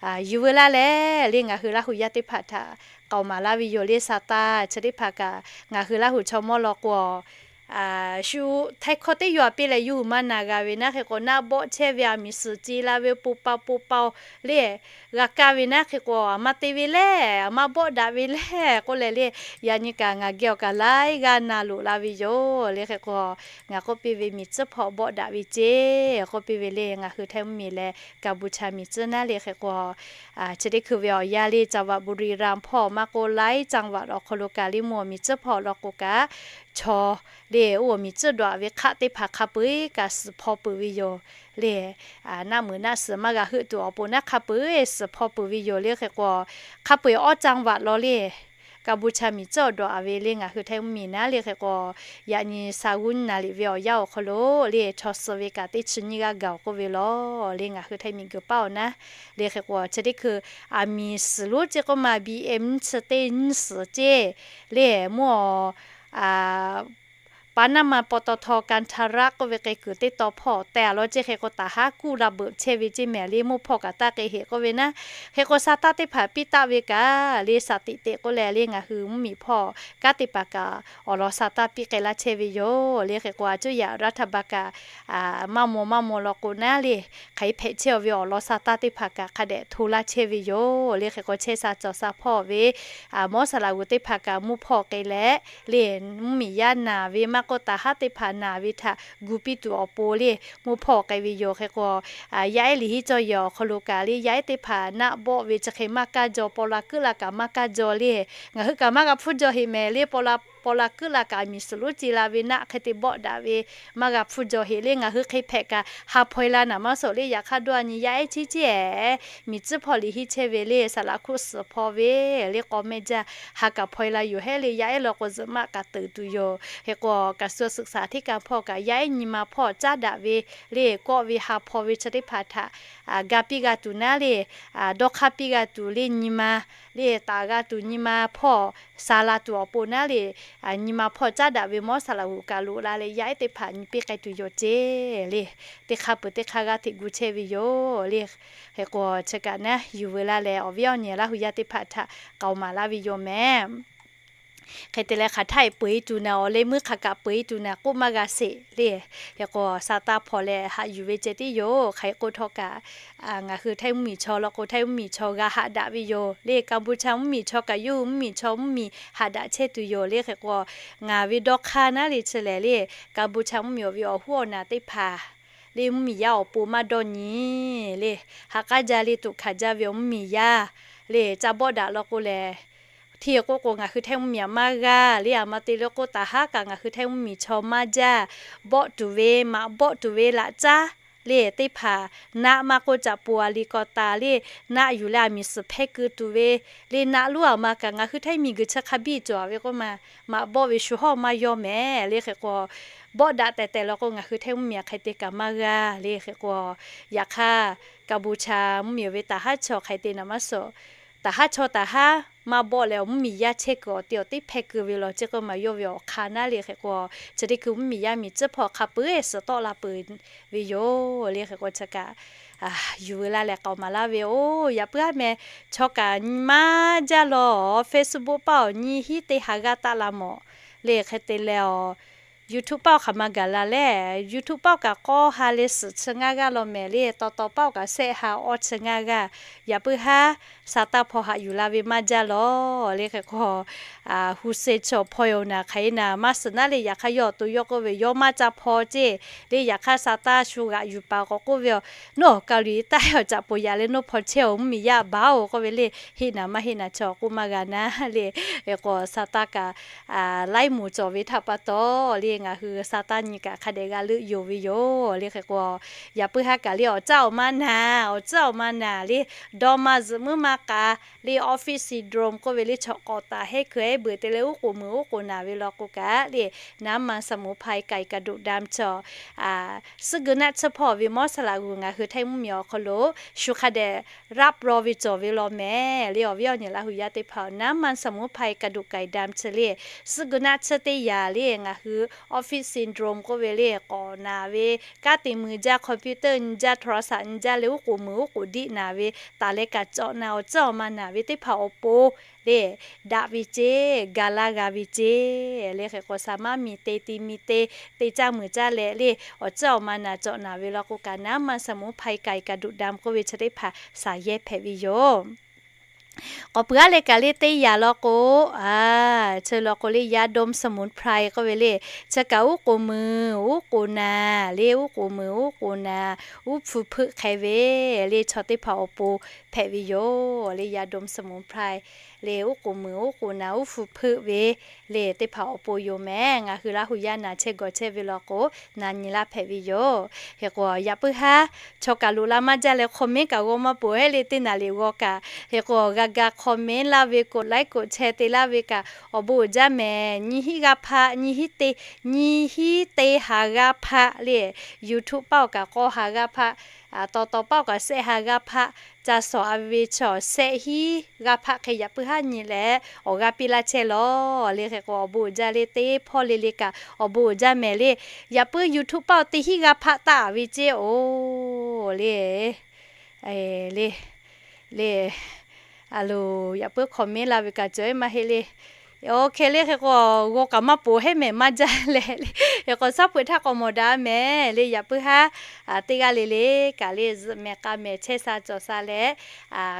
yuˬ veu laˇ leh le, ngaˬ hui Laˇ hu yaˇ teˇ hpaˍ htaꞈ k'aoˍ maˍ laˇ ve yoˬ le. Sa taˇ chi teˇ hpaˍ kaꞈ ngaˬ hui Laˇ hu chaw mawˇ law k'o, shu Htaiˇ hkawˇ teˇ yawˇ a piˇ leh yawˇ hui maˇ na g'a ve naˉ. Hk'e k'o, naˆ bawˆ chehˇ ve aˬ miˍ suhˍ ce la ve po pa po pa le g'a kaˇ ve naˉ. Hk'e k'o, aˬ ma te ve le, aˬ ma bawˆ daꞈ ve le k'oˆ leh le, yaꞈ nyi kaꞈ ngaˬ geh awˬ kaꞈ laiˉ g'aˇ na loꞈ la ve yoˬ le. Hk'e k'o, ngaˬ k'oˆ piˇ ve miˬ tcuhˉ hpawˇ bawˆ daꞈ ve ceˇ k'oˆ piˇ ve le. Ngaˬ hui Htaiˇ mvuhˇmiˬ leh Kaˍbonˍ cha miˬ tcuhˉ naˉ le. Hk'e k'o, chi teˇ hkui ve awˬ yanˇ le จังหวัดบุรีรัมย์ hpawˇ maˇ k'oˆ laiˉ จังหวัด awˬ hk'aw lo kaꞈ le, mvuhˇ awˬ miˬ tcuhˉ hpawˇ law k'o kaꞈ, chaw le oˇ awˬ miˬ tcuhˉ dawꞈ ve hk'aˆ teˇ hpaˍ hk'a peu eˬ kaꞈ suhˍ hpaw peuˬ ve yoˬ le. Naˆ muiˬ naˆ suhˍ maˇ g'a heuˆ tuˬ awˬ pon naˉ hk'a peu eˬ suhˍ hpaw peuˬ ve yoˬ le. Hk'e k'o, hk'a peu eˬ awˉ จังหวัด law le, Kaˍbonˍ cha miˬ tcuhˉ awˬ dawꞈ a ve le, ngaˬ hui Htaiˇ mvuhˇmiˬ naˉ le. Hk'e k'o, yaꞈ nyi sa g'uˇ naˍ riˍ ve awˬ yanˇ awˬ hk'aw lo le, chaw suh ve kaꞈ teˇ chi nyiˇ g'aˇ gaˬ oˬ k'oˆ ve law le. Ngaˬ hui Htaiˇ miˬ guiˬ paˇ awˬ naˉ le. Hk'e k'o, chi teˇ hkui aˬ miˍ suhˍ lonˉ ceˇ k'oˆ ma, B M nyiˇ chi teˇ nyiˇ suhˍ ceˇ le, mvuhˇ awˬ ปั๊มน้ำมัน ปตท. กันทะลัก k'oˆ ve k'ai kuiˬ teˇ taw hpawˇ teh a law ceˇ. Hk'e k'o, taˍ haˉ kuˇ la beuꞈ chehˇ ve ceˇ mehˍ le, mvuhˇ hpawˇ kaꞈ taˇ k'e heꞈ k'oˆ ve naˉ. Hk'e k'o, sa taˇ teˇ hpaˍ piˇ taˆ ve kaꞈ le, shaˍ tiꞈ teꞈ k'oˆ leh le, ngaˬ hui mvuhˇmiˬ hpawˇ kanˉ teˇ hpaˍ kaꞈ awˬ lawn sa taˇ piˇ k'ai laˇ chehˇ ve yoˬ le. Hk'e k'o, a cuˇ yaꞈ รัฐบาล kaꞈ maˇ maw maˇ maw law k'o naˉ le, hk'aˬ hk'e hpehꞈ chehˇ a ve awˬ lawn sa taˇ teˇ hpaˍ kaꞈ hk'a dehꞈ hto laˇ chehˇ ve yoˬ le. Hk'e k'o, chehˇ sha cawˬ sha hpawˇ ve mawˉ saˍ laꞈ g'uˬ teˇ hpaˍ kaꞈ mvuhˇ hpawˇ k'ai leh le, mvuhˇmiˬ yaˇ naˬ ve maˇ k'oˆ, taˍ haˉ teˇ hpaˍ naˬ ve htaꞈ gu piˇ tuˬ awˬ pon le, mvuhˇ hpawˇ k'ai ve yoˬ. Hk'e k'o, yaˇ ehˉ liꞈ hiˉ cawˇ yehˬ awˬ hk'aw lo kaꞈ le, yaˇ ehˉ teˇ hpaˍ naˆ bawˆ ve chi hk'e maˇ kaˇ jaw, paw la kuiˉ la kaꞈ maˇ kaˇ jaw le. Ngaˬ hui kaꞈ maˇ g'a hpfuhˇ jaw heꞈ mehˍ le, paw la, paw la kuiˉ la kaꞈ miˬ suhˍ lonˉ ce la ve naˆ hk'e te bawˆ daꞈ ve maˇ g'a hpfuhˇ jaw heꞈ le. Ngaˬ hui hk'e hpehꞈ kaꞈ ha hpaw e la naˍ maˇ suhˍ le. Yaꞈ hk'aˇ dawˇ a nyi yaˇ ehˉ chi ceˇ, miˬ tcuhˉ hpawˇ liꞈ hiˉ chehˇ ve le, saˍ laꞈ hkuˆ suhˍ hpaw ve le, k'aw mehˆ jaˇ ha kaꞈ hpaw e la yoˬ hehˉ le. Yaˇ ehˉ law k'o zuhꞈ maˆ kaꞈ teuˍ tuˬ yoˬ. Hk'e k'o, กระทรวงศึกษาธิการ hpawˇ kaꞈ yaˇ ehˉ nyi ma hpawˇ caˉ daꞈ ve le, kawˆ ve ha hpaw ve chi teˇ hpaˍ htaꞈ ga piˇ g'a tuˬ naˉ le, dawˇ hk'aˇ piˇ g'a tuˬ le, nyi ma le, taˍ g'a tuˬ nyi ma hpawˇ sha la tuˬ awˬ pon naˉ le, nyi ma hpawˇ caˉ daꞈ ve mawˉ saˍ laꞈ g'uˬ kaꞈ loꞈ la leh, yaˇ ehˉ teˇ hpaˍ nyi piˇ k'ai tuˬ yoˬ ceˇ le. Teˇ hk'aˇ peuˬ teˇ hk'aˇ g'aˇ hteꞈ gu chehˇ ve yoˬ le. Hk'e k'o, chi kaꞈ naˉ yuˬ veu laˇ leh awˬ viˉ awˬ nyi Laˇ hu yaˇ teˇ hpaˍ htaꞈ k'aoˍ maˍ laˇ ve yoˬ mehˍ. Hk'e te leh, hk'aˬ htaˇ e peuˬ e tuˬ naˍ, awˬ leh meuˇ hk'aˬ kaꞈ peuˬ e tuˬ naˍ k'oˆ maˇ g'a sheˍ le. Hk'e k'o, sa taˇ hpaw leh haꞈ yuˬ ve ceh tiˉ yoˬ. Hk'aˬ hk'e k'oˆ htawˇ kaꞈ, ngaˬ hui Htaiˇ mvuhˇmiˬ chaw law k'o, Htaiˇ mvuhˇmiˬ chaw g'a haꞈ daꞈ ve yoˬ le. Kaˍbonˍ cha mvuhˇmiˬ chaw kaꞈ yawˇ hui mvuhˇmiˬ chaw mvuhˇmiˬ haꞈ daꞈ chehˇ tuˬ yoˬ le. Hk'e k'o, ngaˬ ve dawˇ hk'aˇ naˉ le chi lehˬ le, Kaˍbonˍ cha mvuhˇmiˬ awˬ ve awˬ hoˉ awˬ naˬ teˇ hpaˍ le, mvuhˇmiˬ yaˇ awˬ pon maˇ dawˇ nyi le, ha k'aˉ jaˇ le, tuꞈ hkanˍ jaˇ ve awˬ mvuhˇmiˬ yaˇ le, ca bawˆ daꞈ law k'o lehˬ, hteˇ k'oˆ k'o, ngaˬ hui Htaiˇ mvuhˇmiˬ aꞈ maˇ g'aˇ le. Aˬ ma te le k'oˆ, taˍ haˉ kaꞈ ngaˬ hui Htaiˇ mvuhˇmiˬ chaw maˇ jaˇ. Bawˆ tuˬ ve, maꞈ bawˆ tuˬ ve laꞈ caˉ le, teˇ hpaˍ naˆ maˇ k'oˆ, caꞈ poˍ a liꞈ kawꞈ taˍ le, naˆ yuˬ leh aˬ miˍ suhˍ hpehˇ keu tuˬ ve le, naˆ lonˉ aˬ ma kaꞈ ngaˬ hui Htaiˇ miˬ guiˬ chi hk'a biˇ cawˬ ve k'oˆ ma, maꞈ bawˆ ve shu hawˇ maˇ yawˇ mehˍ le. Hk'e k'o, bawˆ daꞈ tehˬ tehˬ law k'o, ngaˬ hui Htaiˇ mvuhˇmiˬ aꞈ hk'e te kaꞈ maˇ g'aˇ le. Hk'e k'o, yaꞈ hk'aˇ, Kaˍbonˍ cha mvuhˇmiˬ awˬ ve taˍ haˉ chaw hk'e te naˍ maˇ suhˍ, taˍ haˉ chaw taˍ haˉ maˇ bawˆ leh, awˬ mvuhˇmiˬ yaˇ chehˇ kuiˬ awˬ te awˬ teˇ hpehˇ keu ve law ceˇ k'oˆ ma, yawˇ ve awˬ hk'aˇ naˉ le. Hk'e k'o, chi teˇ hkui mvuhˇmiˬ yaˇ miˬ tcuhˉ hpawˇ hk'a peu eˬ suhˍ tawˆ la peuˬ ve yoˬ le. Hk'e k'o, chi kaꞈ yuˬ veu laˇ leh k'aoˍ maˍ laˇ ve oˬ. Yaꞈ puiˉ haˉ meh, chaw kaꞈ nyi maˇ jaˇ law, Facebook paˇ awˬ nyi hiˉ teˇ ha g'aˇ taˆ la mawˬ le. Hk'e te leh awˬ YouTube paoˇ hk'aˬ ma gaˬ la leh, YouTube paoˇ kaꞈ k'awˇ ha leh suhˍ chi ngaˇ g'aˇ law mehˍ le, taw taw paoˇ kaꞈ sehˆ ha awˇ chi ngaˇ g'aˇ. Yaꞈ puiˉ haˉ sa taˇ hpaw haꞈ yuˬ la ve maˇ jaˇ lawˬ le. Hk'e k'o, hu se chaw hpaw yoˬ naˍ hk'aˬ e naˍ maˇ suhˍ naˉ le. Yaꞈ hk'aˇ yawˇ awˬ to yawˇ k'oˆ ve, yawˇ maˇ ca hpaw ceˇ le. Yaꞈ hk'aˇ sa taˇ shu g'aꞈ yuˬ paˍ k'awꞈ k'oˆ ve, Nawˬ ka luˬ e taˇ awˬ caꞈ poˬ yaꞈ leh nawˬ hpaw chehˇ-oˬ, mvuhˇmiˬ yaˇ baˬ-oˬ k'oˆ ve le. Heˆ naˍ maˇ heˆ naˍ chaw k'oˆ maˇ g'a naˉ le. Hk'e k'o sa taˇ kaꞈ laiˉ moˍ cawˬ ve htaˇ pa taw le, ngaˬ hui sa taˇ nyi kaꞈ hk'a dehꞈ g'a leuˆ yoˬ ve yoˬ le. Hk'e k'o, yaꞈ puiˉ haˉ kaꞈ le awˬ caˉ awˬ ma naˍ, awˬ caˉ awˬ ma naˍ le, dawˇ maˇ zuhꞈ muiˉ maˇ k'a le, office syndrome k'oˆ ve le, chaw k'awꞈ taˍ hehˉ hkui hehˉ beuꞈ te leh uˉ kpeunˍ muiˬ uˉ kpeunˍ naˍ ve law k'o kaꞈ le, น้ำมันสมุนไพร ไก่กระดูกดำ chaw suhˉ geu naˆ tsuhˇ hpawˇ ve mawˇ saˍ laꞈ g'uiˬ ngaˬ hui htaiˇ mvuhˇmiˬ awˬ hk'aw lo shu hk'a dehꞈ รับรอง ve cawˬ ve law mehˍ le. Awˬ viˉ awˬ nyi Laˇ hu yaˇ teˇ hpaˍ น้ำมันสมุนไพร กระดูกไก่ดำ chi le, suhˉ geu naˆ tsuhˇ teˇ yanˍ le, ngaˬ hui office syndrome k'oˆ ve le, k'awꞈ naˍ ve, kanˉ te mui jaˇ, computer nyi jaˇ, โทรศัพท์ nyi jaˇ leh uˉ k'oˍ muiˬ uˉ k'oˍ diˆ naˍ ve, taˍ leh kaꞈ cawꞈ naˍ awˬ caˉ awˬ ma naˍ ve teˇ hpaˍ awˬ pon le, daꞈ ve ceˇ, ga laˇ g'a ve ceˇ le. Hk'e k'o sa maˇ miˬ te ti miˬ te, te caˇ muiˬ caˇ leh le, awˬ caˉ awˬ ma naˍ cawꞈ naˍ ve law k'o kaꞈ น้ำมันสมุนไพร ไก่กระดูกดำ k'oˆ ve chi teˇ hpaˍ saˍ yehˇ hpehꞈ ve yoˬ. K'awꞈ puiˬ aˉ leh kaꞈ le teˇ yanˍ law k'o, chi law k'o le ยาดมสมุนไพร k'oˆ ve le, chi kaꞈ uˉ k'oˍ muiˬ uˉ k'oˍ naˍ le, uˉ k'oˍ muiˬ uˉ k'oˍ naˍ, uˉ hpfuh hpeuˆ hk'e ve le, chaw teˇ hpaˍ awˬ pon hpehꞈ ve yoˬ le. ยาดมสมุนไพร le, uˉ k'oˍ muiˬ uˉ k'oˍ naˍ, uˉ hpfuh hpeuˆ ve le, teˇ hpaˍ awˬ pon yoˬ mehˍ. Ngaˬ hui Laˇ hu yaˇ naˍ chehˇ gawˬ chehˇ ve law k'o, na nyi laˇ hpehꞈ ve yoˬ. Hk'e k'o yaꞈ puiˉ haˉ chaw kaꞈ loꞈ la maˇ jaˇ leh, comment kaꞈ g'aw maˇ peuˬ hehˉ le, teˇ naˍ liꞈ g'aw kaꞈ. Hk'e k'o g'a ga comment laˇ ve, กดไลค์ กดแชร์ te laˇ ve kaꞈ awˬ bon uiˍ jaˇ mehˍ. Nyi hiˆ g'a hpaˆ, nyi hiˆ te, nyi hiˆ te ha g'a hpaˆ le, YouTube paoˇ kaꞈ k'awˇ ha g'a hpaˆ, taw taw paoˇ kaꞈ sehˆ ha g'a hpaˆ, ca sawˍ a ve chaw sehˆ hiˆ g'a hpaˆ hk'e yaꞈ puiˉ haˉ nyi leh awˬ g'aˇ piˇ laˇ chehˇ lawˬ le. Hk'e k'o awˬ bon uiˍ jaˇ le, teˇ hpawˇ le le kaꞈ awˬ bon uiˍ jaˇ mehˍ le. Yaꞈ puiˉ YouTube paoˇ teˇ hiˆ g'a hpaˆ taˆ a ve ceˇ-oˬ le. Le, le, a loˬ, yaꞈ puiˉ comment la ve kaꞈ cawˬ-e maˇ heˆ le. Oˇ hk'e le hk'e k'o g'aw kaꞈ maˇ poˬ hehˉ mehˍ maˇ jaˇ leh le. Hk'e k'o shaˉ peuˬ htaˇ k'awꞈ mawˬ daꞈ mehˍ le. Yaꞈ puiˉ haˉ teˇ g'aˇ le le kaꞈ le zuhꞈ mehˍ k'a mehˍ chehˇ sha cawˬ sha leh,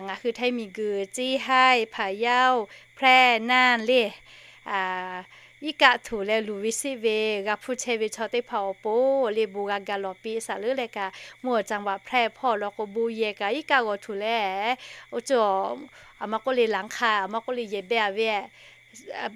ngaˬ hui htaiˇ miˬ guiˬ จีน ไทย พะเยา แพร่ น่าน le, iˉ kaˆ htuˬ leh luˬ ve siˆ ve g'a hpuˇ chehˇ ve chaw teˇ hpaˍ awˬ pon le bon g'a ga lawˬ piˇ. Saˍ leuˉ leh kaꞈ mvuhˇ awˬ จังหวัด แพร่ hpawˇ law k'o bon yehˬ kaꞈ iˉ kaˆ g'awˬ htuˬ leh, oˇ cawˬ, aˬ ma k'oˆ le หลังคา, aˬ ma k'oˆ le yehˬ beh a ve,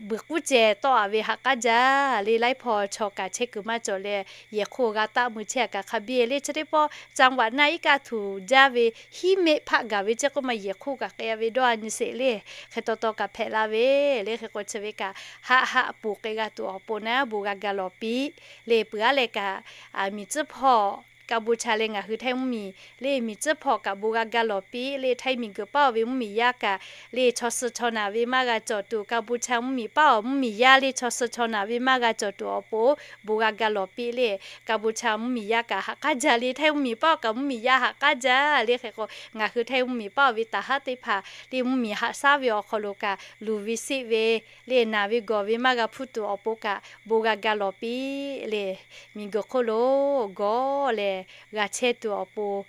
buiˬ k'uˉ ceh tawˆ a ve haꞈ k'aˉ jaˇ le. Laiˉ hpaw chaw kaꞈ chehˇ kuiˬ maˇ cawˬ leh, yehˬ hk'oˆ g'a taˆ mui chehˇ a kaꞈ hk'a biˇ le. Chi teˇ pawˆ จังหวัด naˆ iˉ kaˆ htuˬ jaˇ ve hiˉ mehˆ hpaˆ gaˬ ve ceˇ k'oˆ ma yehˬ hk'oˆ kaꞈ k'ai a ve dawˇ a nyi sheˍ le. Hk'e taw taw kaꞈ hpehꞈ la ve le. Hk'e k'o chi ve kaꞈ haˆ haˆ poˬ k'ai g'a tuˬ awˬ pon naˉ bon g'a ga lawˬ piˇ le. Peuˬ aˉ leh kaꞈ miˬ tcuhˉ hpawˇ Kaˍ bu cha leh ngaˬ hui htaiˇ mvuhˇmiˬ le, miˬ tcuhˉ hpawˇ kaꞈ bon g'a ga lawˬ piˇ le. Htaiˇ miˬ guiˬ paoˇ ve mvuhˇmiˬ yaˇ kaꞈ le, chaw suh chaw naˬ ve maˇ g'a cawˬ tuˬ, Kaˍ bu cha mvuhˇmiˬ paoˇ mvuhˇmiˬ yaˇ le, chaw suh chaw naˬ ve maˇ g'a cawˬ tuˬ awˬ pon bon g'a ga lawˬ piˇ le. Kaˍ bu cha mvuhˇmiˬ yaˇ kaꞈ haꞈ k'aˉ jaˇ le, htaiˇ mvuhˇmiˬ paoˇ kaꞈ mvuhˇmiˬ yaˇ haꞈ k'aˉ jaˇ le. Hk'e k'o ngaˬ hui htaiˇ mvuhˇmiˬ paoˇ ve taˍ haˉ teˇ hpaˍ le, mvuhˇmiˬ haꞈ shaˉ ve awˬ hk'aw lo kaꞈ luˬ ve siˆ ve le, naˬ ve gawˬ ve maˇ g'a hpuˇ tuˬ awˬ pon kaꞈ bon g'a ga lawˬ piˇ le. Miˬ guiˬ hk'oˆ lo gawˬ lehˬ g'a chehˇ tuˬ awˬ pon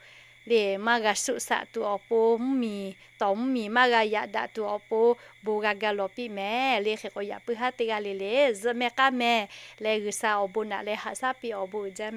le, maˇ g'a shuˆ shaꞈ tuˬ awˬ pon, mvuhˇmiˬ tawˍ mvuhˇmiˬ maˇ g'a yaꞈ daꞈ tuˬ awˬ pon bon g'a ga lawˬ piˇ mehˍ le. Hk'e k'o yaꞈ puiˉ haˉ teˇ g'aˇ le le zuhꞈ mehˍ k'aˇ mehˍ leh G'uiˬsha awˬ bon naꞈ leh haꞈ shaˉ piˇ awˬ bon uiˍ jaˇ mehˍ.